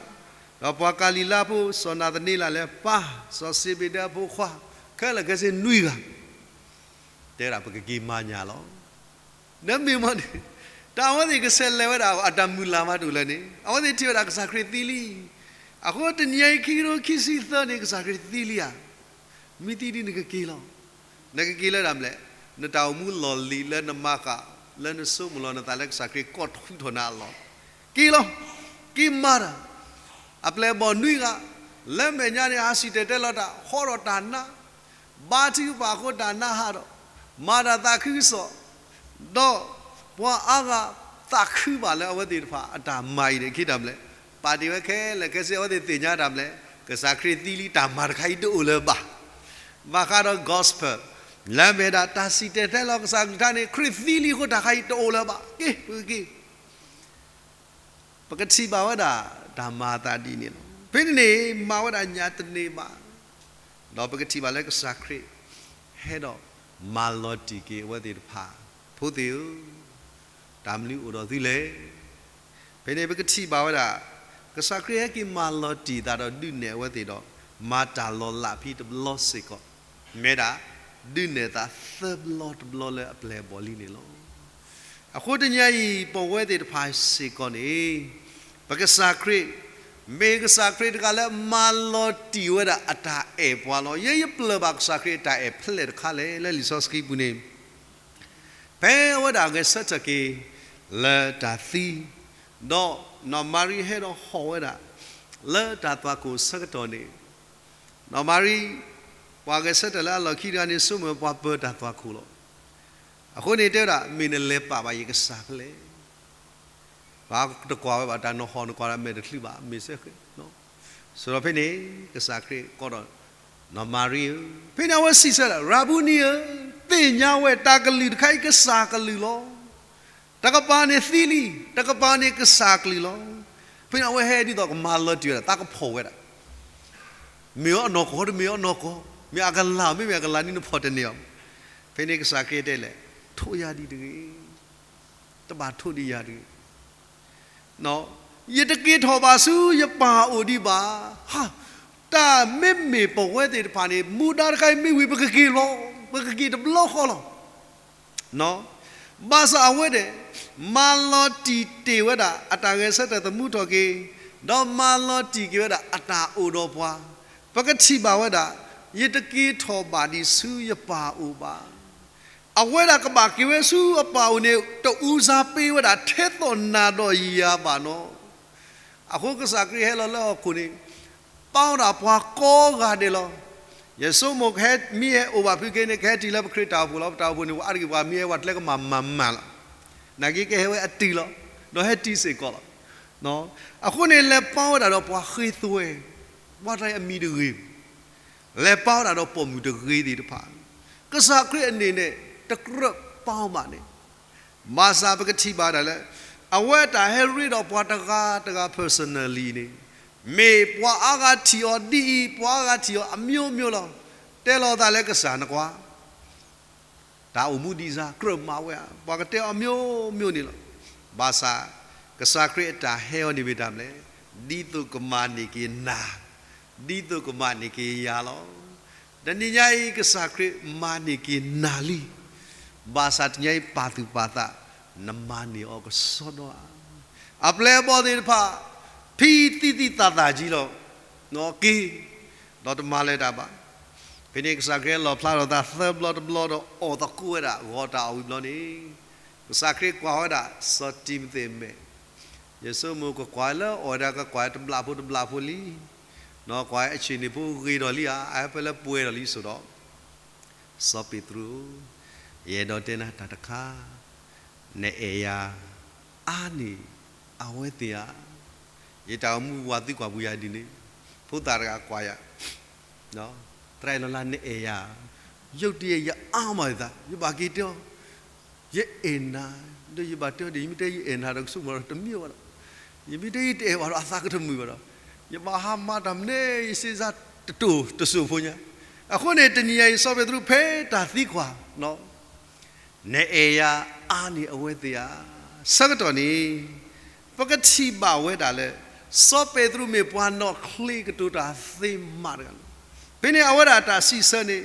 ဒီးပှၤကၤလံၤလါဖိ စီၤနၤသနံလးလဲၤပာ်, စီၤစ့ဘ့းဒဲအဖိခွါ, ခဲလၢာ်ခဲဆ့နွံဂၤ တဲဒၣ်ပကက့ၤမၤညၣ်လီၤ. နမ့ၢ်မ့ၢ်န့ၣ်, တၢ်အဝဲသ့ၣ်ကဆဲးလဲၤဝဲဒၣ်အတၢ်မုၢ်လၢ်မးတအိၣ်လၢၤန့ၣ် အဝဲသ့ၣ်ထံၣ်ဝဲဒၣ်ကစၢ်ခရံာ်သံလံ. အဃိတနံၤအံၤခံကထိခံဆံသၢန့ၣ် ကစၢ်ခရံာ်သံလံဧါ, မ့ၢ်သံဒ်နကက့ၤလီၤ. နကက့ၤလၢတၢ်မနုၤလဲၣ်, နတၢ်အိၣ်မူလီၢ်လံၤလၢနမၤဃာ် လၢနဆိကမိၣ်လီၤနသးလၢကစၢ်ခရံာ်ကိးထူထီၣ်နၤအလီၢ်, က့ၤလီၤ, က့ၤမၤတၢ်. အပျဲၢ်အဘီၣ်နွံဂၤ လၢမဲာ်ညါန့ၣ် ဟးစံၣ်တဲၤတဲလီၤတၢ် ဟီထီၣ်တၢ်နါ, ဘါထုကဖၣ်အဃိတၢ်နါဟးထီၣ်, မၤတၢ်သးခုကစီၣ်, ဒီးပှၤအါဂၤသးခုဘၣ်လၢအဝဲသ့ၣ်တဖၣ်အတၢ်မၤအံၤန့ၣ် က့ၤတၢ်မနုၤလဲၣ်, ပာ်တ့ၢ်ဝဲခဲလၢာ်ခဲဆ့ အဝဲသ့ၣ်သ့ၣ်ညါတၢ်မနုၤလဲၣ်, ကစၢ်ခရံာ်သံလံ တၢ်မၤတခါအံၤတအိၣ်လၢၤဘၣ်. ဘၣ်ဃးဒီး gospel လၢအမ့ၢ်ဒၣ်တၢ်စံၣ်တဲၤတဲလီၤကစၢ်ကလုၢ်ကထါန့ၣ် ခရံာ်သံလံအဃိတၢ်ခါအံၤတအိၣ်လၢၤဘၣ်. က့ၤ, ပက့ၤ ပကထံၣ်ဘၣ်ဝဲဒၣ်တၢ်မၤအသးဒ်န့ၣ်လီၤ. ဖဲန့ၣ်န့ၣ် မၤဝဲဒၣ်ညၣ်တန့ၢ်ဘၣ်, ဒီးပကထံၣ်ဘၣ်လၢကစၢ်ခရံာ် ဟဲဒီးမၤလီၤတံၢ်က့ၤအဝဲသ့ၣ်တဖၣ် ဖိသ့ၣ်ဧၢ, တၢ်မနုၤအိၣ်ဒီးသုလဲၣ်. ဖဲန့ၣ်ပကထံၣ်ဘၣ်ဝဲဒၣ် ကစၢ်ခရံာ်ဟဲက့ၤမၤလီၤတံၢ်သးဒီးဒုးနဲၣ်အဝဲသ့ၣ်ဒီး မၤတၢ်လီၤလးဖဲတဘျီစ့ၢ်ကီး, မ့ၢ်ဒၣ် ဒုးနဲၣ်သးသၢဘျီတဘျီလၢအပျဲၢ်အဘီၣ်လံန့ၣ်လီၤ. အဃိတနံၤအံၤ ပဝဲသ့ၣ်တဖၣ်စ့ၢ်ကီးန့ၣ် ပကစၢ်ခရံာ် မ့ၢ်ကစၢ်ခရံာ်တဂၤလၢမၤလီၤတံၢ်ဝဲဒၣ်အတၢ်အဲၣ်ပှၤလီၤ. ယဲယပျၢ်ဘၣ်ကစၢ်ခရံာ်အတၢ်အဲၣ်ဖဲလဲၣ်တခါလဲၣ် လၢလံာ်စီဆှံပူၤန့ၣ် ဖဲအဝဲဒၣ်ဂဲၤဆၢထၢၣ်က့ၤ လၢတၢ်သံ, ဒီးနီၢ်မၤရံဟဲဒီးဟီၣ်ဝဲဒၣ် လၢတၢ်သွၣ်ခိၣ်ဆၢကတီၢ်န့ၣ်, နီၢ်မၤရံ ပှၤဂဲၤဆၢထၢၣ်လၢအလီၢ်ခံတဂၤန့ၣ် ဆိကမိၣ်ပှၤပၢၤတၢ်သွၣ်ခိၣ်လီၤ. အဃိန့ၣ်တဲဝဲဒၣ် မ့ၢ်နလဲၤပာ်ဘၣ်ယကစၢ်ဖဲလဲၣ်. ပှၤတကွၢ်ဝဲဘၣ်တၢ်နီၢ်ဟီၣ် နကွၢ်ဒၣ်မဲာ်တချုးဘၣ် မ့ၢ်စဲဃဲ, ဆိုတော့ဖဲန့ၣ် ကစၢ်ခရံာ်ကိးဒီး နီၢ်မၤရံဧၢ, ဖဲန့ၣ်အဝဲစံးဆၢဒၣ် ရၤဘူနံဧၢ, သ့ၣ်ညါဝဲတၢ်ကလုၢ်တခါအံၤ ကစၢ်ကလုၢ်လီၤ. တကပၤန့ၣ်သံလံ, တကပၤန့ၣ်ကစၢ်ကလုၢ်လီၤ. ဖဲန့ၣ်အဝဲဟဲဒ်သိးကမၤလီၤတံၢ်ဝဲဒၣ် သးကဖီၣ်ဝဲဒၣ် မ့ၢ်အီၤအနီၢ်ကီၢ် တမ့ၢ်အီၤနီၢ်ကီၢ်, မ့ၢ်အကလၤ မ့မ့ၢ်အကလၤန့ၣ်နဖီၣ်တန့ၢ်အီၤ. ဖဲန့ၣ်ကစၢ်ခရံာ်တဲလဲၣ်, ထိးယၤဒံးတဂ့ၤ, တဘၣ်ထိးဒံးယၤတဂ့ၤ. ယတက့ၤထီၣ်ဘၣ်ဆူယပၢ်အအိၣ်ဒံးဘၣ်. တၢ်မ့မ့ၢ်ပဝဲသ့ၣ်တဖၣ်န့ၣ် မူဒါတခါအံၤမ့ၢ်ဝံၤ ပကက့ၤလီၤ, ပကက့ၤတဘျီဃီလီၤ. ဘၣ်ဆၣ်အဝဲဒၣ် မၤလီၤတံၢ်တ့ၢ်ဝဲဒၣ် အတၢ်ဂဲၤဆၢထၢၣ်သမူထီၣ်က့ၤ, ဒီးမၤလီၤတံၢ်က့ၤဝဲဒၣ် အတၢ်အိၣ်ဒီးပှၤ, ပကထံၣ်ဘၣ်ဝဲဒၣ် ယတက့ၤထီၣ်ဘၣ်ဒံးဆူယပၢ်အအိၣ်ဘၣ်. အဝဲဒၣ်ကဘၣ်က့ၤဝဲဆူအပၢ်အအိၣ်န့ၣ် တအူစါပ့ဝဲဒၣ်ထဲသိးနၤဒီးယၤဘၣ်နီၤ. အဃိကစၢ်ခရံာ်ဟဲလီၤလၢဟီၣ်ခိၣ်န့ၣ် ပာ်ဝဲဒၣ်ပှၤကိးဂၤဒဲးလီၤ. ယဆိကမိၣ်ကဟဲမ့ၢ်ဟဲအိၣ်ဘၣ်ဖုက့ၤန့ၣ် ကဟဲတုၤလၢပခရံာ်တၢ်အိၣ်ဖှိၣ်လီၤ. ပတၢ်အိၣ်ဖှိၣ်န့ၣ် ပှၤအါတက့ၢ်ပှၤမ့ၢ်ဟဲဝဲတလဲကမၤမၤမၤလီၤ. နာ်က့ကဟဲဝဲအတုၤလီၤ. ဒီးဟဲတုၤစ့ၢ်ကီးလီၤ. အဃိန့ၣ် လဲၤပာ်ဝဲဒၣ်ဒီးပှၤဃ့သွဲ, ပှၤတၢ်အံၤအမံၤတဂ့ၤ, လဲၤပာ်ဝဲဒၣ်ဒီးပိာ်မုၣ်တဂ့ၤသ့ၣ်တဖၣ်, ကစၢ်ခရံာ်အန့ၣ်န့ၣ် တကြၢးပာ်ဘၣ်န့ၣ် ဘၣ်ဆၣ်ပကထံၣ်ဘၣ်ဒၣ်လၢ အဝဲအတၢ်ဟဲရ့ဒီးပှၤတဂၤတဂၤ personally န့ၣ်, မ့ၢ်ပှၤအါဂၤထံၣ်အီၤဒ်အံၤ ပှၤအါဂၤထံၣ်အီၤအမျိုးမျိုးလီၤ. တဲလီၤသးလၢကစၢ်နကွၢ် တၢ်အိၣ်မူဒံးစါ ကြၢးမၤဝဲဧါ, ပှၤကတဲအီၤမျိုးမျိုးန့ၣ်လီၤ. ဘၣ်ဆၣ် ကစၢ်ခရံာ်အတၢ်ဟဲအီၤန့ၣ်မ့ၢ်တၢ်မနုၤလဲၣ်, ဒ်သိးကမၤန့ၢ်က့ၤနၤ, ဒ်သိးကမၤန့ၢ်က့ၤယၤလီၤ. တနံၤညါအံၤ ကစၢ်ခရံာ်မၤန့ၢ်က့ၤနၤလံ. ဘၣ်ဆၣ်တနံၤညါအံၤ ပာ်သူၣ်ပာ်သး, နမၤန့ၢ်အီၤကစီဒီဧါ. အပျဲၢ်အဘီၣ်သ့ၣ်တဖၣ် ဖံးသံသံသးသးကံလီၤက့ၤ, ဒီးတမၤလၢၤတၢ်ဘၣ်. ဖဲန့ၣ်ကစၢ်ခရံာ်လီၣ်ဖျါထီၣ်အသးသၢဘျီတဘျီဒီး အီၣ်သကိးဝဲဒၣ် ဂီၤတၢ်အီၣ်ဝံၤဘျီန့ၣ်, ကစၢ်ခရံာ်ကွၢ်ဝဲဒၣ် စီၤတံၤမသ့းအမဲာ်, ယဆိကမိၣ်ကကွၢ်လၢအီၣ်ဝဲဒၣ် ကကွၢ်တဘျီဖိတဘျီဖိလံ, ဒီးကွၢ်အဆ့ၣ်န့ၣ်ဖိဂ့ၤထီၣ်လံဧါ, အဟဲဖဲလၢပှဲၤထီၣ်လံအစိၤဒီး, စီၤပ့းတရူး, ယအဲၣ်ဒိးတဲနၤတၢ်တခါ, နအဲၣ်ယၤအါန့ၢ်အဝဲသ့ၣ်ဧါ. ယတၢ်အိၣ်မူဝၤသံကွၢ်ပူၤယၤဒ်န့ၣ်, ဖိသၣ်တဂၤကွၢ်ယၤ, သရၣ်အံၤလီၤလၢနအဲၣ်ယၤ, ယုၢ်တယဲၢ်ယအါမးယသး, ယဘၣ်က့ၤတဲအီၤ, ယအဲၣ်နၤ, ဒီးယဘၣ်တဲအီၤဒီး ယမ့ၢ်တဲယအဲၣ်နၤဒီး ကဆိကမိၣ်ဒီးတမ့ၢ်ဘၣ်ဒီး, ယမ့ၢ်တဲယတအဲၣ်ဘၣ်ဒီး အသးကတမုာ်ဘၣ်ဒီး, ယဘၣ်ဟးမၤတၢ်မနုၤ ယစ့စါတတိၢ်တစိၢ်ဖိညါ. အဃိန့ၣ် တနံၤညါအံၤ စီၤပ့းတရူးဖဲတၢ်သံကွၢ် နအဲၣ်ယၤအါန့ၢ်အဝဲသ့ၣ်ဧါ. ဆၢကတီၢ်န့ၣ် ပကထံၣ်ဘၣ်ဝဲဒၣ်လၢ စီၤပ့းတရူးမ့ၢ်ပှၤနီၣ်ချ့ကတိၤတၢ်သ့မးတဂၤလီၤ. ဖဲန့ၣ်အဝဲဒၣ်တၢ်စံးဆၢန့ၣ်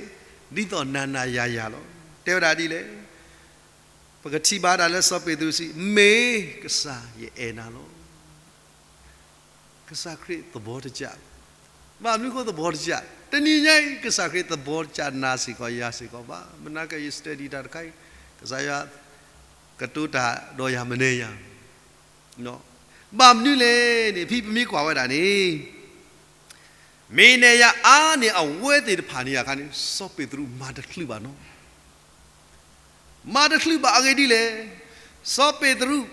ဒ်သိးနၤနၤယၤယၤလီၤ. တဲဝဲဒၣ်ဒ်လဲၣ်. ပကထံၣ်ဘၣ်ဒၣ်လၢစီၤပ့းတရူးစံး, မ့ၢ်ကစၢ်ယအဲၣ်နၤလီၤ. ကစၢ်ခရံာ်သဘောတကျ, ဘၣ်မနုၤဃိသဘောတကျ, တနံၤညါအံၤ ကစၢ်ခရံာ်သဘောတကျနၤစ့ၢ်ကီးယၤစ့ၢ်ကီးဘၣ်. မနၤကယ study တၢ်တခါအံၤ, ကစၢ်ယွၤကတိၤတၢ်ဒီးယၤမနုၤယၤ ဘၣ်မနုၤလဲၣ်န့ၣ် ဖဲပမ့ၢ်ကွၢ်ဝဲဒၣ်န့ၣ်, မ့ၢ်နအဲၣ်ယၤအါန့ၢ်အဝဲသ့ၣ်တဖၣ်န့ၣ်အခါန့ၣ် စီၤပ့းတရူးမၤတချုးဘၣ်နီၤ. မၤတချုးဘၣ်အဂ့ၢ်ဒ်လဲၣ်. စီၤပ့းတရူး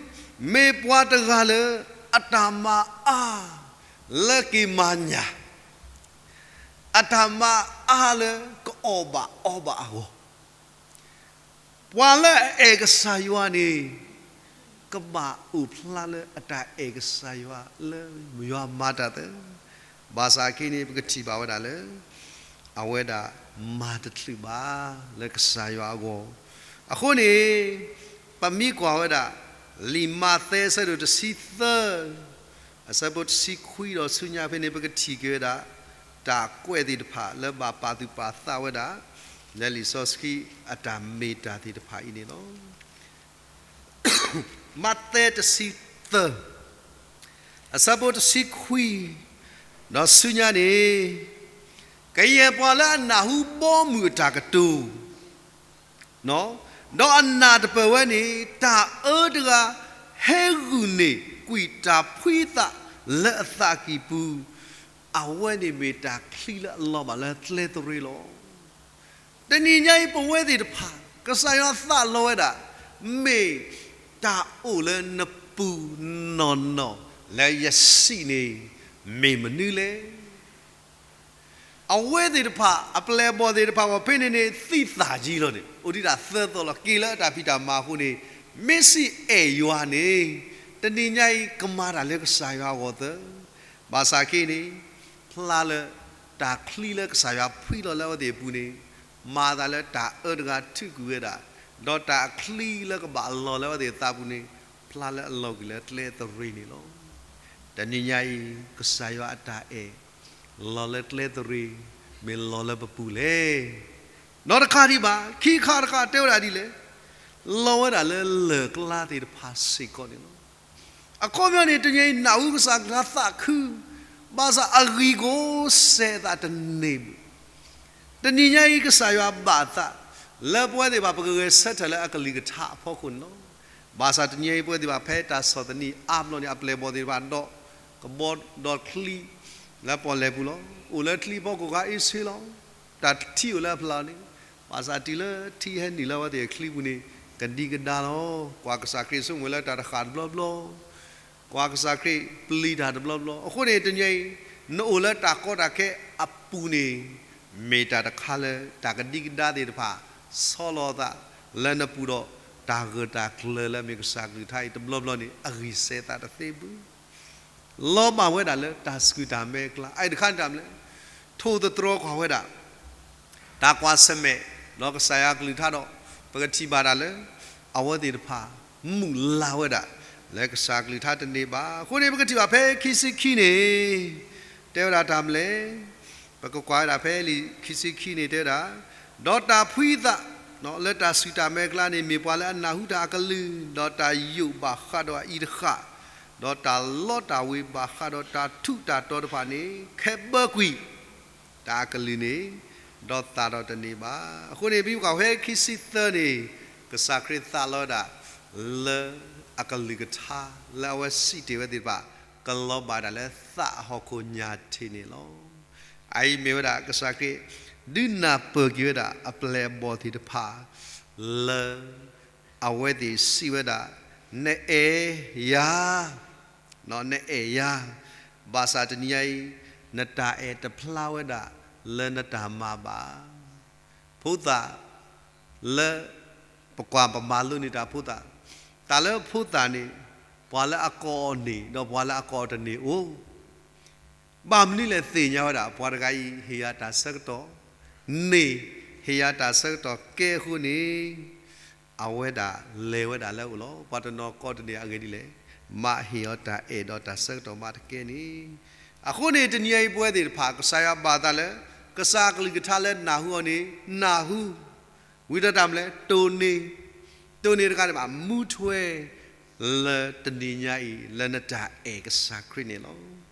မ့ၢ်ပှၤတဂၤလၢ အတၢ်မၤအါ လၢက့ၤမၤညၣ်, အတၢ်မၤအါလၢကအီၣ်ဘၣ်အီဘၣ်အဂီၢ် ပှၤလၢအအဲၣ်ကစၢ်ယွၤန့ၣ် ကဘၣ်အိၣ်ဖျါလၢအတၢ်အဲၣ်ကစၢ်ယွၤလၢယွၤမၤတၢ်သ့. ဘၣ်ဆၣ်က့န့ၣ် ပကထံၣ်ဘၣ်ဝဲဒၣ်လၢ အဝဲဒၣ်မၤတချုးဘၣ်လၢကစၢ်ယွၤအဂီၢ်. အဃိန့ၣ် ပမ့ၢ်ကွၢ်ဝဲဒၣ် လံာ်မးသဲအဆၢဒိၣ်တဆံသၢ အဆၢဖိတဆံခွံဒီးဆူညါဖဲန့ၣ် ပကထံၣ်က့ၤဝဲဒၣ် တၢ်ကွဲးသ့ၣ်တဖၣ်လၢဘၣ်ပာ်သူၣ်ပာ်သးဝဲဒၣ် လၢလံာ်စီဆှံအတၢ်မ့ၢ်တၢ်သ့ၣ်တဖၣ်အံၤန့ၣ်လီၤ. မးသဲတဆံသၢ အဆၢဖိတဆံခွံ ဒီးဆူညါန့ၣ်, ကယဲၢ်ပှၤလၢအနၢ်ဟူဘီမုၢ်အတၢ်ကတိၤ ဒီးအနၢ်တပၢၢ်ဝဲန့ၣ် တၢ်အၢတဂၤ ဟဲဂုာ်န့ၢ်ကွံာ်တၢ်ဖှံသးလၢအသးကံၢ်ပူၤ, အဝဲန့ၣ်မ့ၢ်တၢ်ချံလၢအလီၤဘၣ်လၢကျဲသရ့လီၤ. တနံၤညါအံၤပဝဲသ့ၣ်တဖၣ် ကစၢ်ယွၤသးလီဝဲဒၣ် မ့ၢ်တၢ်အိၣ်လၢနပူၤနီၢ်နီၢ်လၢယစံးန့ၣ် မ့ၢ်မနုၤလဲၣ်. အဝဲသ့ၣ်တဖၣ် အပျဲၢ်အဘီၣ်သ့ၣ်တဖၣ် ပှၤဖဲန့ၣ်န့ၣ် သံသးကံလီၤန့ၣ် အိၣ်ဒံးတၢ်သၢသီလီၤ. က့ၤလၢတၢ်ဖံးတၢ်မၤအဃိန့ၣ် မ့ၢ်စံးအဲၣ်ယွၤန့ၣ် တနံၤညါအံၤကမၤတၢ်လၢကစၢ်ယွၤအဂီၢ်သၢ. ဘၣ်ဆၣ်က့န့ၣ် ဖျါလၢတၢ်ချံလၢကစၢ်ယွၤဖှံလီၤလၢအဝဲသ့ၣ်အပူၤန့ၣ် မၤသးလၢတၢ်အၢတဂၤထုးကွံာ်ဝဲဒၣ်, ဒီးတၢ်အချံလၢကဘၣ်လီၤလၢအဝဲသ့ၣ်အသးပူၤန့ၣ် ဖျါလၢအလီၤကွံာ်လၢကျဲသရ့န့ၣ်လီၤ. တနံၤညါအံၤ ကစၢ်ယွၤအတၢ်အဲၣ် လီၤလၢကျဲသရ့ မ့ၢ်လီၤလၢပပူၤလဲၣ်. နီတခါဒံးဘၣ် ခံခါတခါတဲဝဲဒၣ်ဒ်လဲၣ်, လီၤဝဲဒၣ်လၢလၢၢ်ကျါသ့ၣ်တဖၣ်စ့ၢ်ကီးန့ၣ်လီၤ. အခီပညီန့ၣ် တနံၤအံၤနၢ်ဟူကစၢ်ကလုၢ်ကထါသးခု, ဘၣ်ဆၣ်အဂံၢ်ကအိၣ်စဲးအသးတန့ၢ်ဘၣ်. တနံၤညါအံၤကစၢ်ယွၤဘၣ်အသး လၢပဝဲသ့ၣ်တဖၣ် ပကဂဲၤဆၢထၢၣ်လၢအကလုၢ်ကထါအဖီခိၣ်န့ၣ်လီၤ. ဘၣ်ဆၣ်တနံၤအံၤပဝဲသ့ၣ်တဖၣ် ဖဲတၢ်ဆီၣ်သနံးအါဘျီန့ၣ် အပျဲၢ်အဘီၣ်သ့ၣ်တဖၣ် ဒီးကဘီဒီးချံ လၢပီၣ်လဲၣ်ပူၤလီၤ. အိၣ်လၢချံဖီခိၣ်ခါအ့ဆ့လီၤ. တၢ်ထံအိၣ်လၢအဖျၢၣ်န့ၣ်, ဘၣ်ဆၣ်တုၤလၢထံဟဲနုာ်လၢအဝဲသ့ၣ်အချံပူၤန့ၣ် ကဒံကဒါလီၤ. ကွၢ်ကစၢ်ခရံာ်ဆိကမိၣ်လၢတၢ်တဃၣ်တဘျီဘျီ, ကွၢ်ကစၢ်ခရံာ်ပျံၤတၢ်တဘျီဘျီ. အဃိန့ၣ် တနံၤအံၤ နအိၣ်လၢတၢ်ကီတၢ်ခဲအပူၤန့ၣ် မ့ၢ်တၢ်တခါလၢတၢ်ကဒံကဒါသ့ၣ်တဖၣ် ဆီလီၤအသးလၢနပူၤဒီး တၢ်ဂၢၢ်တၢ်ကျၢၤလၢမ့ၢ်ကစၢ်ကလုၢ်ကထါအံၤတဘျီဘျီန့ၣ် အဂံၢ်စဲးသးတသ့ဘၣ်. လီၤဘၣ်ဝဲဒၣ်လၢတၢ်ဆှုၣ်တၢ်မဲအကျါ, အအံၤတခါန့ၣ်တၢ်မနုၤလဲၣ်, ထိၣ်သတြီၤကွၢ်ဝဲဒၣ် တၢ်ကွၢ်ဆၢၣ်မဲာ် ဒီးကစၢ်ယွၤကလုၢ်ကထါဒီး ပကထံၣ်ဘၣ်တၢ်လၢ အဝဲသ့ၣ်တဖၣ် မုၢ်လၢ်ဝဲဒၣ် လၢကစၢ်ကလုၢ်ကထါတန့ၢ်ဘၣ်. အဃိန့ၣ် ပကထံၣ်ဘၣ်ဖဲခံဆံခံန့ၣ် တဲဝဲဒၣ်တၢ်မနုၤလဲၣ်, ပကကွၢ်ဝဲဒၣ်ဖဲလံာ်ခံဆံခံန့ၣ်တဲဝဲဒၣ်, ဒီးတၢ်ဖှံသးလၢတၢ်ဆူၣ်တၢ်မဲအကျါန့ၣ် မ့ၢ်ပှၤလၢအနၢ်ဟူတၢ်အကလုၢ်, ဒီးတၢ်ယိာ်ဘၣ်ဃးဒီးအအံၤတဃၣ်, ဒီးတၢ်လီတၢ်ဝ့ၤဘၣ်ဃးဒီးတၢ်ထူးတၢ်တီၤတဖၣ်န့ၣ် ခဲဘၢကွံာ်တၢ်အကလုၢ်န့ၣ်, ဒီးသးဒီးတန့ၢ်ဘၣ်. အဃိန့ၣ် ပမ့ၢ်ကွၢ်ဖဲခံဆံသၢန့ၣ်, ကစၢ်ခရံာ်သးလီဝဲဒၣ် လၢအကလုၢ်ကထါ လၢအဝဲစံးတ့ၢ်ဝဲသ့ၣ်တဖၣ် ကလီၤဘၣ်ဒၣ်လၢသးအဟီၣ်ခိၣ်ညၣ်ထံးန့ၣ်လီၤ. အအံၤမ့ၢ်ဝဲဒၣ်ကစၢ်ခရံာ် ဒုးနၢ်ပၢၢ်က့ၤဝဲဒၣ်အပျဲၢ်အဘီၣ်သ့ၣ်တဖၣ် လၢ အဝဲသ့ၣ်စံးဝဲဒၣ်, နအဲၣ်ယၤ, နအဲၣ်ယၤ, ဘၣ်ဆၣ်တနံၤညါအံၤ နတၢ်အဲၣ်တဖျါဝဲဒၣ်လၢနတၢ်မၤဘၣ်. ဖိသၣ် လၢ ပကွၢ်ပမၤလိန့ၢ်တၢ်ဖိသၣ်, တၢ်လၢဖိသၣ်န့ၣ် ပှၤလၢအကိးအီၤန့ၣ် ဒီးပှၤလၢအကိးအီၤတန့ၢ်အိၣ် ဘၣ်မနုၤလဲၣ်သ့ၣ်ညါဝဲဒၣ် ပှၤတဂၤအံၤ ဟ့ၣ်ယၤတၢ်ဆၢကတီၢ်, န့ၣ် ဟ့ၣ်ယၤတၢ်ဆၢကတီၢ်ကဲအဃိန့ၣ်, အဝဲဒၣ်လဲၤဝဲဒၣ်လၢအအိၣ်လီၤ. ပှၤတနီၤကိးတန့ၢ်အဂ့ၢ်ဒ်လဲၣ်, မ့ၢ်ဟ့ၣ်အီၤတၢ်အဲၣ်ဒီးတၢ်ဆၢကတီၢ်မ့ၢ်တကဲန့ၣ်. အဃိန့ၣ် တနံၤအံၤပဝဲသ့ၣ်တဖၣ် ကစၢ်ယွၤဘၣ်သးလၢ ကစၢ်အကလုၢ်ကထါလၢနၢ်ဟူအီၤန့ၣ် နၢ်ဟူ ဝံၤဒီးတၢ်မနုၤလဲၣ် တိၢ်န့ၢ်, တိၢ်န့ၢ်တခါန့ၣ်ဘၣ် မူထွဲ လၢတနံၤညါအံၤ လၢနတၢ်အဲၣ်ကစၢ်ခရံာ်န့ၣ်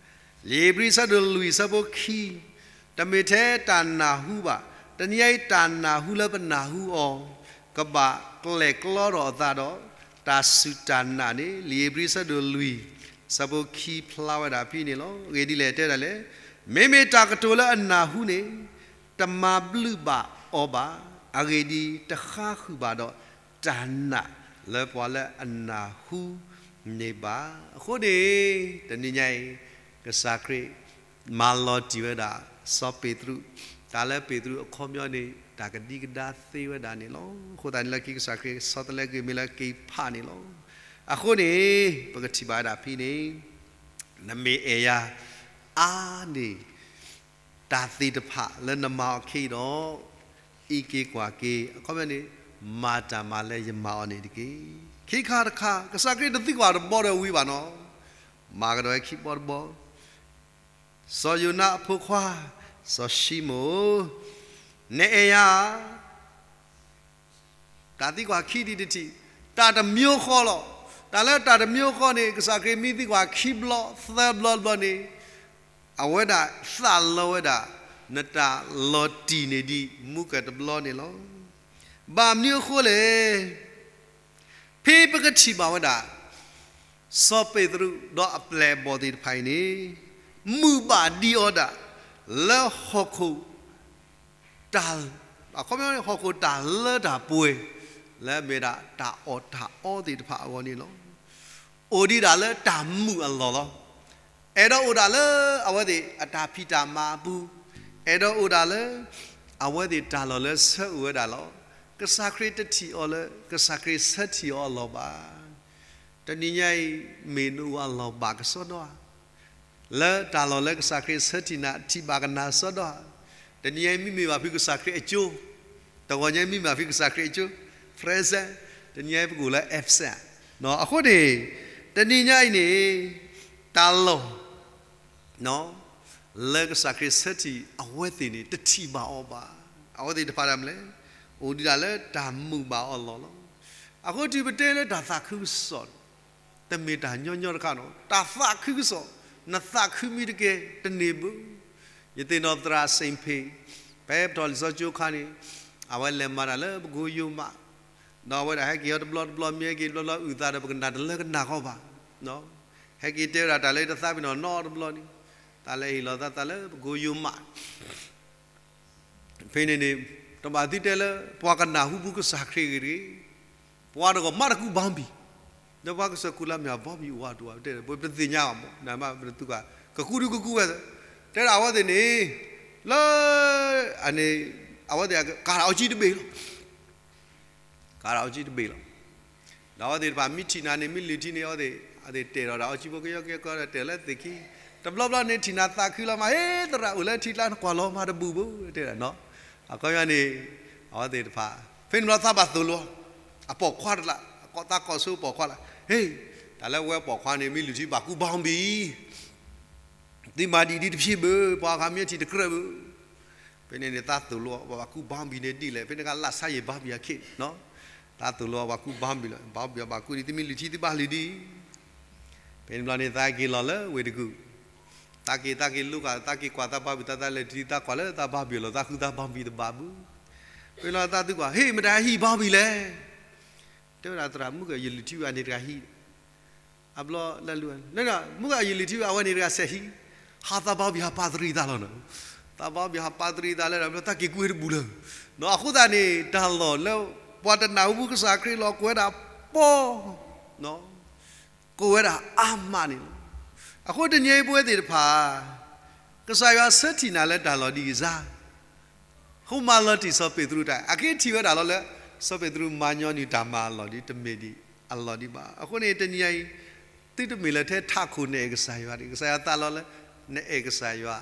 လီၤ. လံာ်ဧ့ၤဘြံၤဆၢဒိၣ်လွံၢ်ဆၢဖိခံ, တမ့ၢ်ထဲတၢ်နၢ်ဟူဘၣ်, တနံၤညါအံၤတၢ်နၢ်ဟူလၢပနၢ်ဟူအီၤ ကဘၣ်ကျဲၣ်ကျီထီၣ်အသးဒီး တၢ်စူၢ်တၢ်နာ်န့ၣ် လံာ်ဧ့ၤဘြံၤဆၢဒိၣ်လွံၢ်ဆၢဖိခံဖျါဝဲဒၣ်ဖဲန့ၣ်လီၤ. အဂ့ၢ်ဒ်လဲၣ်တဲဒၣ်လဲၣ်, မ့မ့ၢ်တၢ်ကတိၤလၢအနၢ်ဟူန့ၣ် တမၤဘျုးဘၣ်အီၤဘၣ်, အဂ့ၢ်ဒ်အံၤ တဃါဃုာ်ဘၣ်ဒီးတၢ်နာ်လၢပှၤလၢအနၢ်ဟူန့ၣ်ဘၣ်. အဃိန့ၣ် တနံၤညါအံၤ ကစၢ်ခရံာ် မၤလီၤတံၢ်ဝဲဒၣ် စီၤပ့းတရူး, တၢ်လၢပ့းတရူးအခီပညီန့ၣ် တၢ်ကဒံကဒါသ့ဝဲဒၣ်န့ၣ်လီၤ. အဃိသတးန့ၣ်လၢခံကစၢ်ခရံာ်ဆီတလဲကွံာ်မ့ၢ်လၢက့ၤဖးန့ၣ်လီၤ. အဃိန့ၣ် ပကထံၣ်ဘၣ်ဝဲဒၣ်ဖဲန့ၣ် နမ့ၢ်အဲၣ်ယၤအါန့ၢ် တၢ်သ့ၣ်တဖၣ်လၢနမၤအီၤခဲအံၤဒီး အံးက့ၤကွၢ်က့ၤ အခီပညီန့ၣ် မၤတၢ်မၤလၢယမၤအီၤန့ၣ်တက့ၢ်. ခံခါတခါ ကစၢ်ခရံာ်တသံကွၢ်တဘီဒီးဝံၤဘၣ်နီၤ, မၤကဒီးဝဲခံဘီတဘီ, စီၤယိၤနါအဖိခွါ စီၤၡံမိၣ်, နအဲၣ်ယၤဧါ. တၢ်သံကွၢ်ခံဒံးတထံၣ်, တၢ်တမျိုးဃီလီၤ. တၢ်လၢတၢ်တမျိုးဃီန့ၣ် ကစၢ်ခရံာ်မ့ၢ်သံကွၢ်ခံဘျီသၢဘျီတဘျီန့ၣ် အဝဲဒၣ်သးလီဝဲဒၣ် နတၢ်လီၤတံၢ်န့ၣ်ဒံးမူကတဘျီန့ၣ်လီၤ. ဘၣ်မနုၤအဃိလဲၣ် ဖဲပကထံၣ်ဘၣ်ဝဲဒၣ် စီၤပ့းတရူးဒီးအပျဲၢ်အဘီၣ်သ့ၣ်တဖၣ်အံၤန့ၣ် မုာ်ဘၣ်ဒံးအီၤဒၣ် လၢဟီၣ်ခိၣ် တၢ် အခီပညီန့ၣ် ဟီၣ်ခိၣ်တၢ်လၢတၢ်ပှဲၤ လၢအမ့ၢ်ဒၣ်တၢ်အီၣ်တၢ်အီသ့ၣ်တဖၣ်အဂီၢ်န့ၣ်လီၤ. အိၣ်ဒံးဒၣ်လၢတၢ်မုာ်အလီၢ်လီၤ. အဲၣ်ဒိးအိၣ်ဒၣ်လၢအဝဲသ့ၣ်အတၢ်ဖံးတၢ်မၤအပူၤ, အဲၣ်ဒိးအိၣ်ဒၣ်လၢ အဝဲသ့ၣ်တၢ်လီၢ်လၢဆၢအိၣ်ဝဲဒၣ်လီၤ. ကစၢ်ခရံာ်တထံၣ်အီၤလၢ ကစၢ်ခရံာ်ဆၢထံၣ်အီၤအလီၢ်ဘၣ်. တနံၤညါအံၤ မ့ၢ်နအိၣ်အလီၢ်ဘၣ်ကစီဒီဧါ. လၢတၢ်လီၢ်လၢကစၢ်ခရံာ်ဆၢထံၣ်နၤ ထံၣ်ဘၣ်ကနၣ်စီဒီဧါ. တနံၤညါအံၤမ့မ့ၢ်ဘၣ်ဖုကစၢ်ခရံာ်အကၠိ, တဂီၤညါအံၤမ့မ့ၢ်ဘၣ်ဖုကစၢ်ခရံာ်အကၠိ, present, တနံၤညါအံၤပကအိၣ်လၢ absent. အဃိန့ၣ် တနံၤညါအံၤန့ၣ် တၢ်လီၢ် လၢကစၢ်ခရံာ်ဆၢထံၣ်အဝဲသ့ၣ်န့ၣ် တထံၣ်ဘၣ်အီၤဘၣ်. အဝဲသ့ၣ်တဖၣ်ဒၣ်မနုၤလဲၣ်, အိၣ်ဒံးဒၣ်လၢတၢ်မုာ်ဘၣ်အီၤလီၢ်လီၤ. အဃိတုၤပတဲလၢတၢ်သးခုကစီၣ် တမ့ၢ်တၢ်ညီညီတခါနီၤ, တၢ်သးခုကစီၣ်, နသးခုမံတကဲ တန့ၢ်ဘၣ်. ယသ့ၣ်နီၣ်သရၣ်စ့ၣ်ဖ့ၣ်, ဖဲပထီၣ်လံာ်စီဆှံကၠိအခါန့ၣ်, အဝဲလဲၤမၤတၢ်လၢပကိယိၤမး, ဒီးအဝဲဒၣ်ဟဲက့ၤအီၤတဘျီတဘျီ မ့ၢ်ဟဲက့ၤတဘျီဘျီ အုၣ်သးဒီးပကနၣ်တလၢကနၣ်ဃီဘၣ်. ဟဲက့ၤတဲဝဲဒၣ်တၢ်လၢတသးပ့ၤနီၣ်နီတဘျီန့ၣ်, တၢ်လဲၤဟ့ၣ်လီၤသးသးလၢပကိယိၤမး ဖဲန့ၣ်န့ၣ်, တဘၣ်သုတဲလၢ ပှၤကနၢ်ဟူပူၤကစၢ်ခရံာ်ဂ့ၤတဂ့ၤ, ပှၤတဂီၢ်မးတကူၣ်ဘီဘံၣ်, ဒီးပှၤကစၢၢ်ကူၣ်လၢမ့ၢ်ဘီဘံၣ်အိၣ်ဝဲတအိၣ်ဝဲတဲ, ပတသ့ၣ်ညါဘၣ်မး, နမ့ၢ်ပတသူၣ်ကါ, ကကူၣ်ဒုကကူၣ်ဝဲ, တဲဒၣ်အဝဲသ့ၣ်န့ၣ်, လၢ အန့ၣ် အဝဲသ့ၣ်ကၤတၢ်အီကၠံတဘ့ၣ်လီၤ. ကၤတၢ်အီကၠံတဘ့ၣ်လီၤ. ဒီးအဝဲသ့ၣ်တဖၣ်မ့ၢ်ထံၣ်နၤန့ၣ် မ့ၢ်လုၢ်ထံန့ၣ် အဝဲသ့ၣ် အဝဲသ့ၣ်တဲာ်ဒီးတၢ်အီကၠံဖိကယီက့ၤကီဒီးတဲာ်လၢသ့ၣ်ခံ, တဘျီဘျီန့ၣ်ထံၣ်နၤသးခုလီၤမး, ဟ့ သရၣ်အိၣ်လၢထံကျါနကွၢ်လီၤမးတဘူၣ်ဘၣ် တဲဒၣ်နီၤ. အခီပညီန့ၣ် အဝဲသ့ၣ်တဖၣ် ဖဲန့ၣ်ဘျီသးဘၣ်သိၣ်လိ အပိာ်ခွါတလး, အကိးသးကိးဆိပိာ်ခွါလး, ဟ့, တၢ်လၢဝဲပိာ်ခွါန့ၣ် မ့ၢ်လုၢ်ထံဘၣ်ကူၣ်ဘီဘံၣ် သုမၤဒ်အံၤဒ်တဖျ့ဘၣ်, ပှၤအခါမ့ၢ်ထံၣ်တကြၢးဘၣ် ဖဲန့ၣ်န့ၣ် သးသိၣ်လိအီၤ ပှၤကူၣ်ဘီဘံၣ်န့ၣ်ဒ်လဲၣ်, ဖဲန့ၣ်ကလၢ်ဆါယံာ်ဘီဘံၣ်အခ့နီၤ, သးသိၣ်လိအီၤ ပှၤကူၣ်ဘီဘံၣ်လီၤ, ဘီဘံၣ်အဘၣ်ကူၣ်ဒံး သုမ့ၢ်လုၢ်ထံသုဘၣ်လုၢ်ဒံး. ဖဲန့ၣ်ဘျီန့ၣ် သးက့ၤလီၤလၢဝ့ၢ်တကူၣ်, သးက့ၤ သးက့ၤလိဃာ် သးက့ၤကွၢ်သးဘီဘံၣ် သးသးလဲၤထံ သးကွၢ်လၢသးဘီဘံၣ်အလီၢ် သးဃုသးဘီဘံၣ်တဘၣ်ဘု, ဖဲလီၤသးသုကွၢ် ဟ့ၣ် မတၤဟံၣ်ဘီဘံၣ်လဲၣ်, တဲဝဲဒၣ်သရၣ် မုၢ်ကယလုၢ်ထံဝဲန့ၣ်တဂၤဟံၣ် အဘျီလၢလူၤ မုၢ်ကယလုၢ်ထံဝဲအဝဲန့ၣ်တဂၤစဲးဟံၣ်, ဟးသးဘီဘံၣ်ဟးပာ်တရံးသးလီၤနီၤ, သးဘီဘံၣ်ဟးပာ်တရံးသးလၢ အဘျီသးက့ၤကွံာ်တဘူၣ်လၢၤ, အဃိသတးန့ၣ် တၢ်လီၢ်လၢ ပှၤတနၢ်ဟူပူၤကစၢ်ခရံာ်လီၤ ကိးဝဲဒၣ်ပီ ကိးဝဲဒၣ်အါမးန့ၣ်လီၤ. အဃိတနံၤအံၤပဝဲသ့ၣ်တဖၣ် ကစၢ်ယွၤဆၢထံၣ်နၤလၢတၢ်လီၢ်ဒ်အံၤစါ, ဃိမၤလီၤတံၢ်စီၤပ့းတရူးတၢ် အက့ၤထံၣ်ဝဲဒၣ်လီၤလၢ စီၤပ့းတရူးမၤညီနုၢ်တၢ်မၤအလီၢ်ဒ်တမ့ၢ်ဒ်အလီၢ်ဒံးဘၣ်. အဃိန့ၣ်တနံၤအံၤ သုတမ့ၢ်လၢထဲထးခိၣ်နအဲၣ်ကစၢ်ယွၤဒံး, ကစၢ်ယွၤသးလီလၢ နအဲၣ်ကစၢ်ယွၤ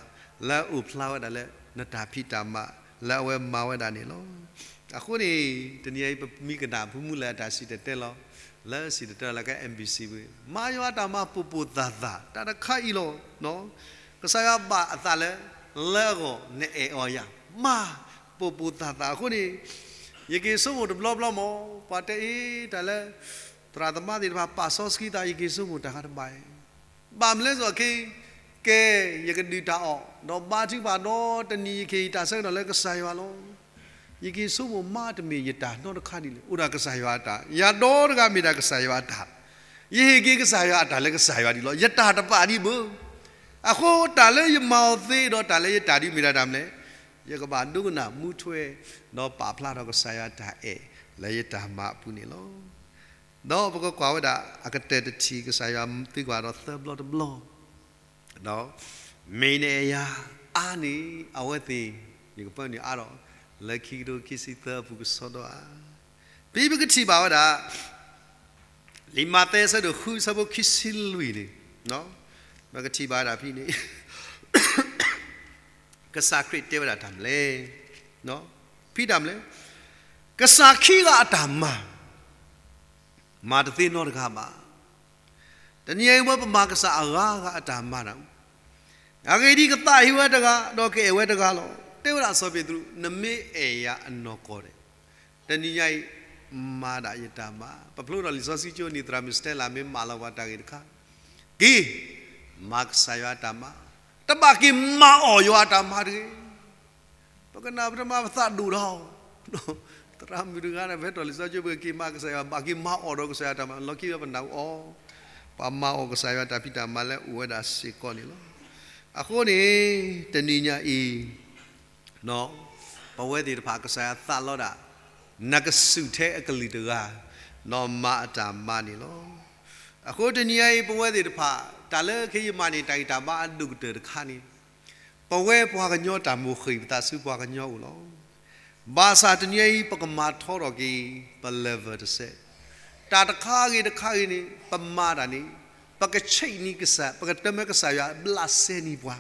လၢအအိၣ်ဖျါဝဲဒၣ်လၢ နတၢ်ဖံးတၢ်မၤ လၢအဝဲမၤဝဲဒၣ်န့ၣ်လီၤ. အဃိန့ၣ် တနံၤအံၤပမံကနၣ် ဖုမူလၢအတၢ်စံၣ်တဲၤတဲလီၤ လၢစံၣ်တဲၤတဲလီၤလၢက M B C ပူၤ မၤယွၤအတၢ်မၤပိာ်ပိာ်သၣ်သၣ် တၢ်တခါအံၤလီၤ. ကစၢ်ယွၤဘၣ်အသးလၢ လၢအဂီၢ်နအဲၣ်အီၤယၤ မၤပိာ်ပိာ်သၣ်သၣ်အဃိန့ၣ် ယက့ၤဆိကမိၣ်တဘျီဘျီမး ပှၤတဲအ့ၣ်တၢ်လၢ သရၣ်သမါသ့ၣ်တဖၣ်ပာ်စီဆှံသး ယက့ၤဆိကမိၣ်တၢ်ဂၤတဘၣ်အံၤ ဘၣ်မနုၤလဲၣ်စီၤခ့ ကဲ ယကဒုၣ်တၢ်အီၣ် ဒီးဘါထုကဖၣ်ဒီးတနံၤယက့ၤယတၢ်ဆၢကတီၢ်လၢကစၢ်ယွၤလီၤ. ယက့ၤဆိကမိၣ်မးတမ့ၢ်ယတၢ်နီတခါဒ်လဲၣ်, အိၣ်ဒၣ်ကစၢ်ယွၤအတၢ်, ယၤဒီတဂၤမ့ၢ်ဒၣ်ကစၢ်ယွၤအတၢ်, ယဟ့ၣ်က့ၤကစၢ်ယွၤအတၢ်လၢကစၢ်ယွၤဒ်လီၤ. ယတၢ်တပာ်ဒံးဘၣ်. အဃိတၢ်လၢယမၤအီၤသ့ဒီးတၢ်လၢယတၢ်ဒုးမ့ၢ်ဒၣ်တၢ်မနုၤလဲၣ်, ယကဘၣ်ဒိကနၣ်မူထွဲ ဒီးပာ်ဖျါထီၣ်ကစၢ်ယွၤတၢ်အဲၣ် လၢယတၢ်မၤအပူၤန့ၣ်လီၤ. ဒီးပကကွၢ်ဝဲဒၣ် အကတၢၢ်တထံၣ် ကစၢ်ယွၤသံကွၢ်ဒီးသၢဘျီတဘျီ, ဒီးမ့ၢ်နအဲၣ်ယၤအါန့ၣ် အဝဲသ့ၣ် ယကပၢနုာ်အါထီၣ် လၢခံကထိခံဆံသၢအပူၤကစီဒီဧါ. ဖဲပကထံၣ်ဘၣ်ဝဲဒၣ် လံာ်မးသဲအဆၢဒိၣ်ဃုအဆၢဖိခံဆံလွံၢ်န့ၣ်, ပကထံၣ်ဘၣ်ဝဲဒၣ်ဖဲန့ၣ် ကစၢ်ခရံာ်တဲဝဲဒၣ်တၢ်မနုၤလဲၣ်, ဖဲတၢ်မနုၤလဲၣ်, ကစၢ်ခံဂၤအတၢ်မၤ မၤတသ့နီတဂၤဘၣ်. တနံၤအံၤဝဲပမၤကစၢ်အဂၤဂၤအတၢ်မၤတၢ်, အဂ့ၢ်ဒ်အံၤ ကသးဟ့ဝဲတဂၤ ဒီးကအဲၣ်ဝဲတဂၤလီၤ. တဲဝဲဒၣ်စီၤပ့းတရူး နမ့ၢ်အဲၣ်ယၤအနီၢ်ကီၢ်န့ၣ် တနံၤညါအံၤ မၤဒၣ်ယတၢ်မၤ. ပဖျိထီၣ်လံာ်စီဆှံကၠိန့ၣ် သရၣ်မုၣ်စတဲလးမ့ၢ်မၢလီၤပှၤတၢ်ဂ့ၢ်တခါ, က့ၤ မၤကစၢ်ယွၤအတၢ်မၤ, တဘၣ်က့ၤမၤအီၣ်ယွၤအတၢ်မၤတဂ့ၤ. ပကနၣ်ပတမၤပသးဒိၣ်ထီၣ်, သရၣ်မုၣ်တဂၤန့ၣ် ပဟဲထီၣ်လံာ်စီဆှံကၠိ ပက့ၤမၤကစၢ်ယွၤ ဘၣ်က့ၤမၤအီၣ်ဒီးကစၢ်ယွၤတၢ်မၤ လီၢ်ခံဝဲပနၢ်အီၤ, ပှၤမၤအီၣ်ကစၢ်ယွၤတၢ်ဖံးတၢ်မၤလၢအိၣ်ဝဲဒၣ်စ့ၢ်ကီးန့ၣ်လီၤ. အဃိန့ၣ် တနံၤညါအံၤ ပဝဲသ့ၣ်တဖၣ်ကစၢ်ယွၤသးလီဒၣ် နကစူၢ်ထဲအကလုာ်တဂၤ ဒီးမၤအတၢ်မၤန့ၣ်လီၤ. အဃိတနံၤညါအံၤ ပဝဲသ့ၣ်တဖၣ် တၢ်လၢခဲအံၤမၤန့ၣ် တၢ်ဂံၢ်တၢ်ဘါအဒိၣ်ကတၢၢ်တခါန့ၣ် ပဝဲပှၤကညီတၢ်မိၣ်ဃ့ၢ်ပသးဆူပှၤကညီအအိၣ်လီၤ. ဘၣ်ဆၣ်တနံၤညါအံၤ ပကမၤထီထီၣ်က့ၤ ပ level တစဲး, တၢ်တခါဂ့ၤတခါဂ့ၤန့ၣ် ပမၤတၢ်န့ၣ် ပကဆံးန့ၢ်ကစၢ် ပကတမၢကစၢ်ယွၤဘျးစဲန့ၢ်ပှၤ,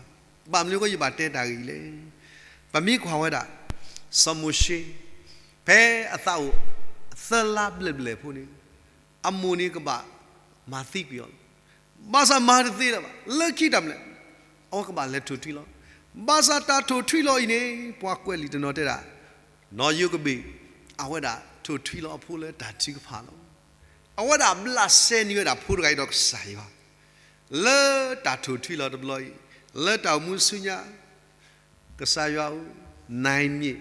ဘၣ်မနုၤအဃိယဘၣ်တဲတၢ်ဂ့ၢ်အံၤလဲၣ်. ပမ့ၢ်ကွၢ်ဝဲဒၣ် စီၤမိၤၡ့ ဖဲအသးအိၣ်သၢလါဘျဲၣ်ဘျဲၣ်ဖိန့ၣ် အမိၢ်န့ၣ်ကဘၣ်မၤသံကွံာ်အီၤလီၤ. ဘၣ်ဆၣ်မၤတသ့လၢၤဘၣ်, လၢခံတၢ်မနုၤလဲၣ်, အဝဲကဘၣ်လဲၤထိၣ်ထွံလီၤ. ဘၣ်ဆၣ်တၢ်ထိၣ်ထွံလီၤအံၤန့ၣ် ပှၤကွဲးလံာ်တနီၤတဲဒၣ် နီၢ်ယိၤကဘ့ၣ် အဝဲဒၣ်ထိၣ်ထွံလီၤအဖိလၢတၢ်ထုကဖၣ်လီၤ. အဝဲဒၣ်ဘျးစဲန့ၢ်ဝဲဒၣ်ဖိတဂၤအံၤဒီးကစၢ်ယွၤ လၢတၢ်ထိၣ်ထွံလီၤတဘျီအံၤ လၢတၢ်အိၣ်မူဆူညါ ကစၢ်ယွၤဧၢ, နံၤမ့ၢ်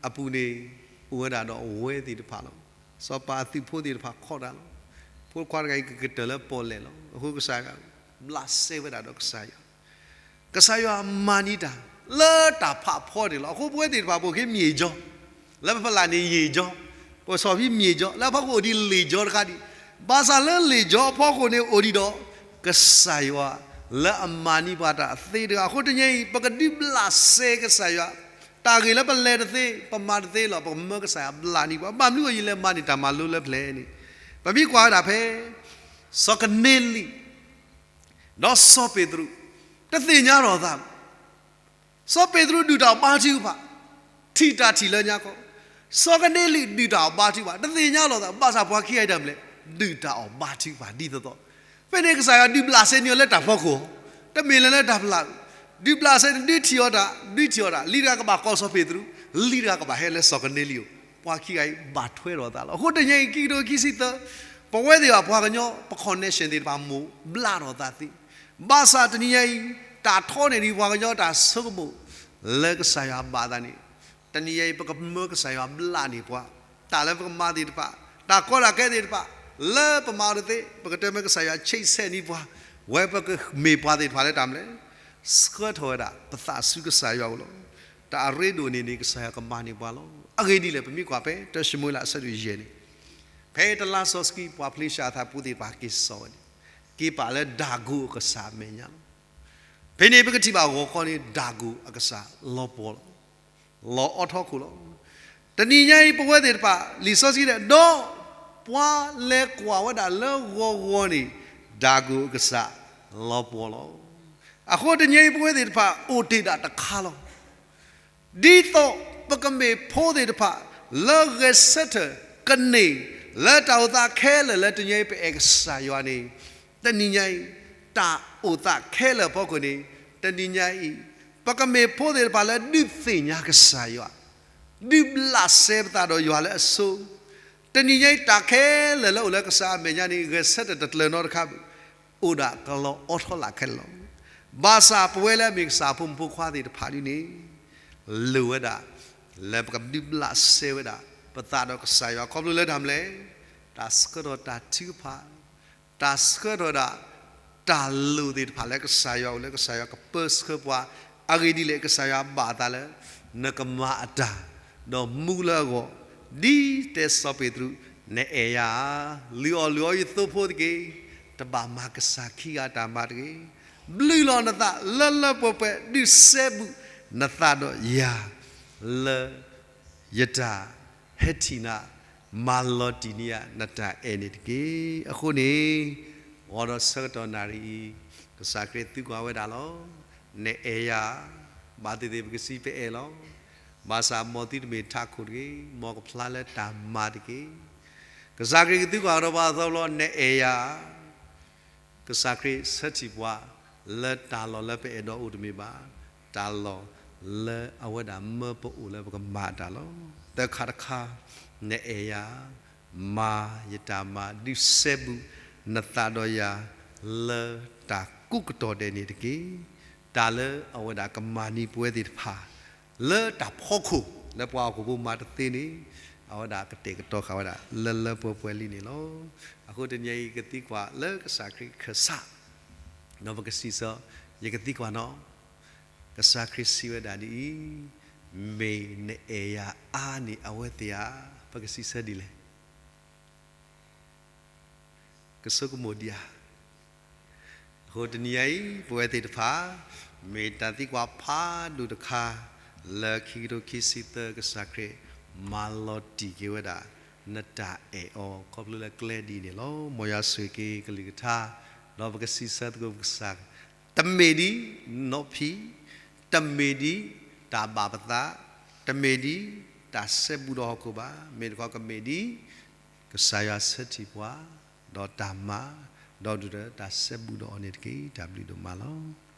အပူၤန့ၣ် အိၣ်ဝဲဒၣ်ဒီးအဝဲသ့ၣ်တဖၣ်လီၤ. စီၤပၤအသုးဖိသ့ၣ်တဖၣ်ခီတၢ်လီၤ. ဖိခွါတဂၤအံၤကကတၢၢ်လၢပီၣ်လဲၣ်လီၤ. အဃိကစၢ်ယွၤ ဘျးစဲဝဲဒၣ်ဒီးကစၢ်ယွၤ ကစၢ်ယွၤမၤန့ၢ်တၢ် လၢတၢ်ဖးဖီန့ၣ်လီၤ. အဃိပဝဲသ့ၣ်တဖၣ် ပအိၣ်က့ၤမၠ့ၣ်ကၠီ, လၢပဖီလာ်န့ၣ်ယ့ၣ်ကၠီ, ပစီၤဖံမၠ့ၣ်ကၠီ, လၢအဖီခိၣ်အိၣ်ဒံးလ့ၣ်ကၠီတခါဒံး, ဘၣ်ဆၣ်လၢလ့ၣ်ကၠီအဖီခိၣ်န့ၣ်အိၣ်ဒံးဒီး ကစၢ်ယွၤ လၢအမၤန့ၢ်ပှၤတၢ်သ့တဂၤ. အဃိတနံၤအံၤ ပကဒုးဘျးစဲကစၢ်ယွၤ, တၢ်ဂ့ၢ်လၢပလဲၤတသ့ ပမၤတသ့လီၤ ပကမၢကစၢ်ယွၤဘျးန့ၢ်ပှၤ. ဘၣ်မနုၤအဃိယလဲၤမၤန့ၢ်တၢ်မၤလိလၢပျၢၤန့ၣ်, ပမ့ၢ်ကွၢ်ဝဲဒၣ်ဖဲ စီၤကနဲလံ ဒီးစီၤပ့းတရူး တသ့ၣ်ညါလီၤသး, စီၤပ့းတရူးဒုၣ်တၢ်အီၣ်ဘါထုကဖၣ်, ထံၣ်တၢ်ထံၣ်လၢညါခီ, စီၤကနဲလံဒုၣ်တၢ်အီၣ်ဘါထုကဖၣ် တသ့ၣ်ညါလီၤသး ဘၣ်ဆၣ်ပှၤခံဂၤအံၤတၢ်မနုၤလဲၣ်, ဒုၣ်တၢ်အီၣ်ဘါထုကဖၣ်ဒ်သိးသိး, ဖဲန့ၣ်ကစၢ်ယွၤဒုးဘျးစဲန့ၢ်အီၤလၢတၢ်ဖီခိၣ်, တမ့ၢ်လၢလၢတၢ်ဖီလာ်, ဒုးဘျးစဲန့ၣ် ဒုးထံၣ်အီၤတၢ်, ဒုးထံၣ်အီၤတၢ်, လံာ်တဂၤကဘၣ်ကိးစီၤပ့းတရူး, လံာ်တဂၤကဘၣ်ဟဲလၢစီၤကန့လံယိာ်, ပှၤခံဂၤအံၤဘၣ်ထွဲဒီးသးလီၤ. အဃိတနံၤအံၤ ခံကထိခံဆံသၢ, ပဝဲသ့ၣ်တဖၣ် ပှၤကညီ ပ connection သ့ၣ်တဖၣ် မိၢ်ဘျးထီၣ်သးသ့, ဘၣ်ဆၣ်တနံၤညါအံၤ တၢ်ထီန့ၢ်ဒံးပှၤကညီတၢ်ဆိကမိၣ် လၢကစၢ်ယွၤဘၣ်သးန့ၣ်, တနံၤညါအံၤ ပကမၢကစၢ်ယွၤဘျးန့ၢ်ပှၤ, တၢ်လၢပကမၤသ့ၣ်တဖၣ်, တၢ်ကီတၢ်ခဲသ့ၣ်တဖၣ်, လၢပမၤအီၤတသ့ ပကတဲမ့ၢ်ကစၢ်ယွၤဆံးဆဲးန့ၢ်ပှၤ, ဝဲပကမ့ၢ်ပှၤသ့ၣ်တဖၣ်လၢတၢ်မနုၤလဲၣ်, ဆှၢထီၣ်ဝဲဒၣ် ပသးဆူကစၢ်ယွၤအအိၣ်လီၤ. တၢ်အရ့ဒိၣ်န့ၣ်န့ၣ် ကစၢ်ယွၤကမၤန့ၢ်ပှၤလီၤ. အဂ့ၢ်ဒ်လဲၣ် ပမ့ၢ်ကွၢ်ဖဲ တၢၡမူၤအ့လး အဆၢဒိၣ်ယဲၢ်န့ၣ်, ဖဲတလါစီဆှံ ပှၤဖလ့ၡါအသးပူၤသ့ၣ်တဖၣ်က့ၤစိာ်ဝဲန့ၣ်, က့ၤပာ်လၢဒၤကိၤအကစၢ်အမဲာ်ညါလီၤ. ဖဲန့ၣ်ပကထံၣ်ဘၣ်ဂီၤခီန့ၣ် ဒၤကိၤအကစၢ်လီၤပှီၢ်လီၤ. လီၤအီထီခိၣ်လီၤ. တနံၤညါအံၤပဝဲသ့ၣ်တဖၣ် လံာ်စီဆှံတဲ ဒီးပှၤလဲၤကွၢ်ဝဲဒၣ်လၢဂီၤဂီၤန့ၣ် ဒၤကိၤအကစၢ်လီၤပှီၢ်လီၤ. အဃိတနံၤအံၤပဝဲသ့ၣ်တဖၣ်အိၣ်တ့ၢ်ဒၣ်တခါလီၤ. ဒ်သိးပကမ့ၢ်ဖိသ့ၣ်တဖၣ် လၢဂဲၤဆၢထၢၣ်ကန့ၢ် လၢတၢ်အိၣ်သးခဲလၢာ်လၢတနံၤအံၤပအဲၣ်ကစၢ်ယွၤန့ၣ်, တနံၤညါအံၤ တၢ်အိၣ်သးခဲလၢာ်အဖီခိၣ်န့ၣ်, တနံၤညါအံၤ ပကမ့ၢ်ဖိသ့ၣ်တဖၣ်လၢဒုးသ့ၣ်ညါကစၢ်ယွၤ, ဒုးဘျးစဲပသးဒီးယွၤလၢအဆိ, တနံၤညါအံၤ တၢ်ခဲလၢာ်လၢအိၣ်လၢကစၢ်အမဲာ်ညါန့ၣ် ဂဲၤဆၢထၢၣ်တကျၢၤနီတခါဘၣ် အိၣ်ဒၣ်ကလီၤအီထီလာ်ခဲလၢာ်လီၤ. ဘၣ်ဆၣ်ပဝဲလၢအမ့ၢ်ကစၢ်ဖိမုၣ်ဖိခွါသ့ၣ်တဖၣ်ဒ်န့ၣ်, လိၣ်ဝဲဒၣ် လၢပကဒုးဘျးစဲဝဲဒၣ် ပသးဒီးကစၢ်ယွၤ ခီဖျိလၢတၢ်မနုၤလဲၣ်, တၢ်ဆှၢထီၣ်တၢ်ထုကဖၣ်, တၢ်ဆှၢထီၣ်ဒၣ် တၢ်လိၣ်သ့ၣ်တဖၣ်လၢကစၢ်ယွၤအိၣ်လၢကစၢ်ယွၤကပၢဆှၢပှၤ, အဂ့ၢ်ဒ်လဲၣ် ကစၢ်ယွၤဘၣ်အသးလၢ နကမၤအတၢ်, ဒီးမူလၢအဂီၢ်, ဒ်တဲစီၤပ့းတရူး, နအဲၣ်ယၤဧါ, လုၢ်အီၣ်လုၢ်အီယသိဖိတက့ၢ်, တဘၣ်မၤကစၢ်ခံဂၤအတၢ်မၤတဂ့ၤ, ဘျုးလီၤနသးလၢလၢပှဲၤပှဲၤ ဒုးစဲဘူးနသးဒီးယၤ လၢ ယတၢ်ဟဲထံၣ်နၤ, မၤလီၤတံၢ်န့ၢ်ယၤ နတၢ်အဲၣ်န့ၣ်တက့ၢ်. အဃိန့ၣ်, အိၣ်ဒီးဆၢကတီၢ်နၣ်ရံၣ်အံၤ, ကစၢ်ခရံာ်သံကွၢ်ဝဲဒၣ်လီၤ. နအဲၣ်ယၤ, ဘၣ်သ့ၣ်သ့ၣ်ပကစံးပအဲၣ်လီၤ. ဘၣ်ဆၣ်မ်သုတမ့ၢ်ထးခိၣ်တဂ့ၤ, မ်ကဖျါလၢတၢ်မၤတက့ၢ်. ကစၢ်ခရံာ်ကသံကွၢ်ဒီးပှၤအသီဘျီ နအဲၣ်ယၤ ကစၢ်ခရံာ်ဆၢထံၣ်ပှၤ လၢတၢ်လီၢ်လၢပအဲၣ်ဒိးအိၣ်တမ့ၢ်ဘၣ်, တၢ်လီၢ်လၢအဝဲဒၣ်မၢပအိၣ်လၢပကမၤအတၢ်လီၤ. သၢခါတခါ, နအဲၣ်ယၤ, မၤယတၢ်မၤ ဒုးစဲဘူးနသးဒီးယၤ လၢတၢ်ကူးကတီၢ်ဒဲးန့ၣ်တက့ၢ်. တၢ်လၢအဝဲဒၣ်ကမၤန့ၢ်ပဝဲသ့ၣ်တဖၣ် လၢတၢ်ဖီခိၣ် လၢပှၤဟီၣ်ခိၣ်ဖိမၤတသ့န့ၣ်, အဝဲဒၣ်ကတဲာ်ကတီၤဃာ်ဝဲဒၣ်လၢလၢပှဲၤပှဲၤလံန့ၣ်လီၤ. အဃိတနံၤအံၤ ယကသံကွၢ်လၢကစၢ်ခရံာ်ခၢၣ်စး, ဒီးပကစံးဆၢ, ယကသံကွၢ်နီၤ, ကစၢ်ခရံာ်စံးဝဲဒၣ်ဒ်အံၤ, မ့ၢ်နအဲၣ်ယၤအါန့ၢ်အဝဲသ့ၣ်ဧါ. ပကစံးဆၢဒ်လဲၣ်. ကဆိကမိၣ်ဒံးဧါ. အဃိတနံၤအံၤ ပဝဲသ့ၣ်တဖၣ် မ့ၢ်တၢ်သံကွၢ်ဖးဒိၣ်တခါ လၢခံကထိခံဆံသၢ ကစၢ်ခရံာ်မၤလီၤတံၢ်က့ၤဝဲဒၣ် နတၢ်အဲၣ်အီၤ ခီဖျိလၢကျဲဒ်အံၤန့ၣ်လီၤ. မ်ယွၤဆိၣ်ဂ့ၤက့ၤကလုၢ်ကထါ, ဒီးပကစံးဆၢသကိးပကစၢ်, တမ့ၢ်ဒ်နီၢ်ဖံ, တမ့ၢ်ဒ်တၢ်ဘၣ်ပသး, တမ့ၢ်ဒ်တၢ်စဲဘူးဒီးဟီၣ်ခိၣ်ဘၣ်, မ့ၢ်တခီကမ့ၢ်ဒ် ကစၢ်ယွၤဆၢထံၣ်ပှၤ, ဒီးတၢ်မၤ, ဒီးဒုၣ်ဒီးတၢ်စဲဘူးဒီးအီၤန့ၣ်တက့ၢ်. တၢ်ဘျုးဒိၣ်မးလီၤ.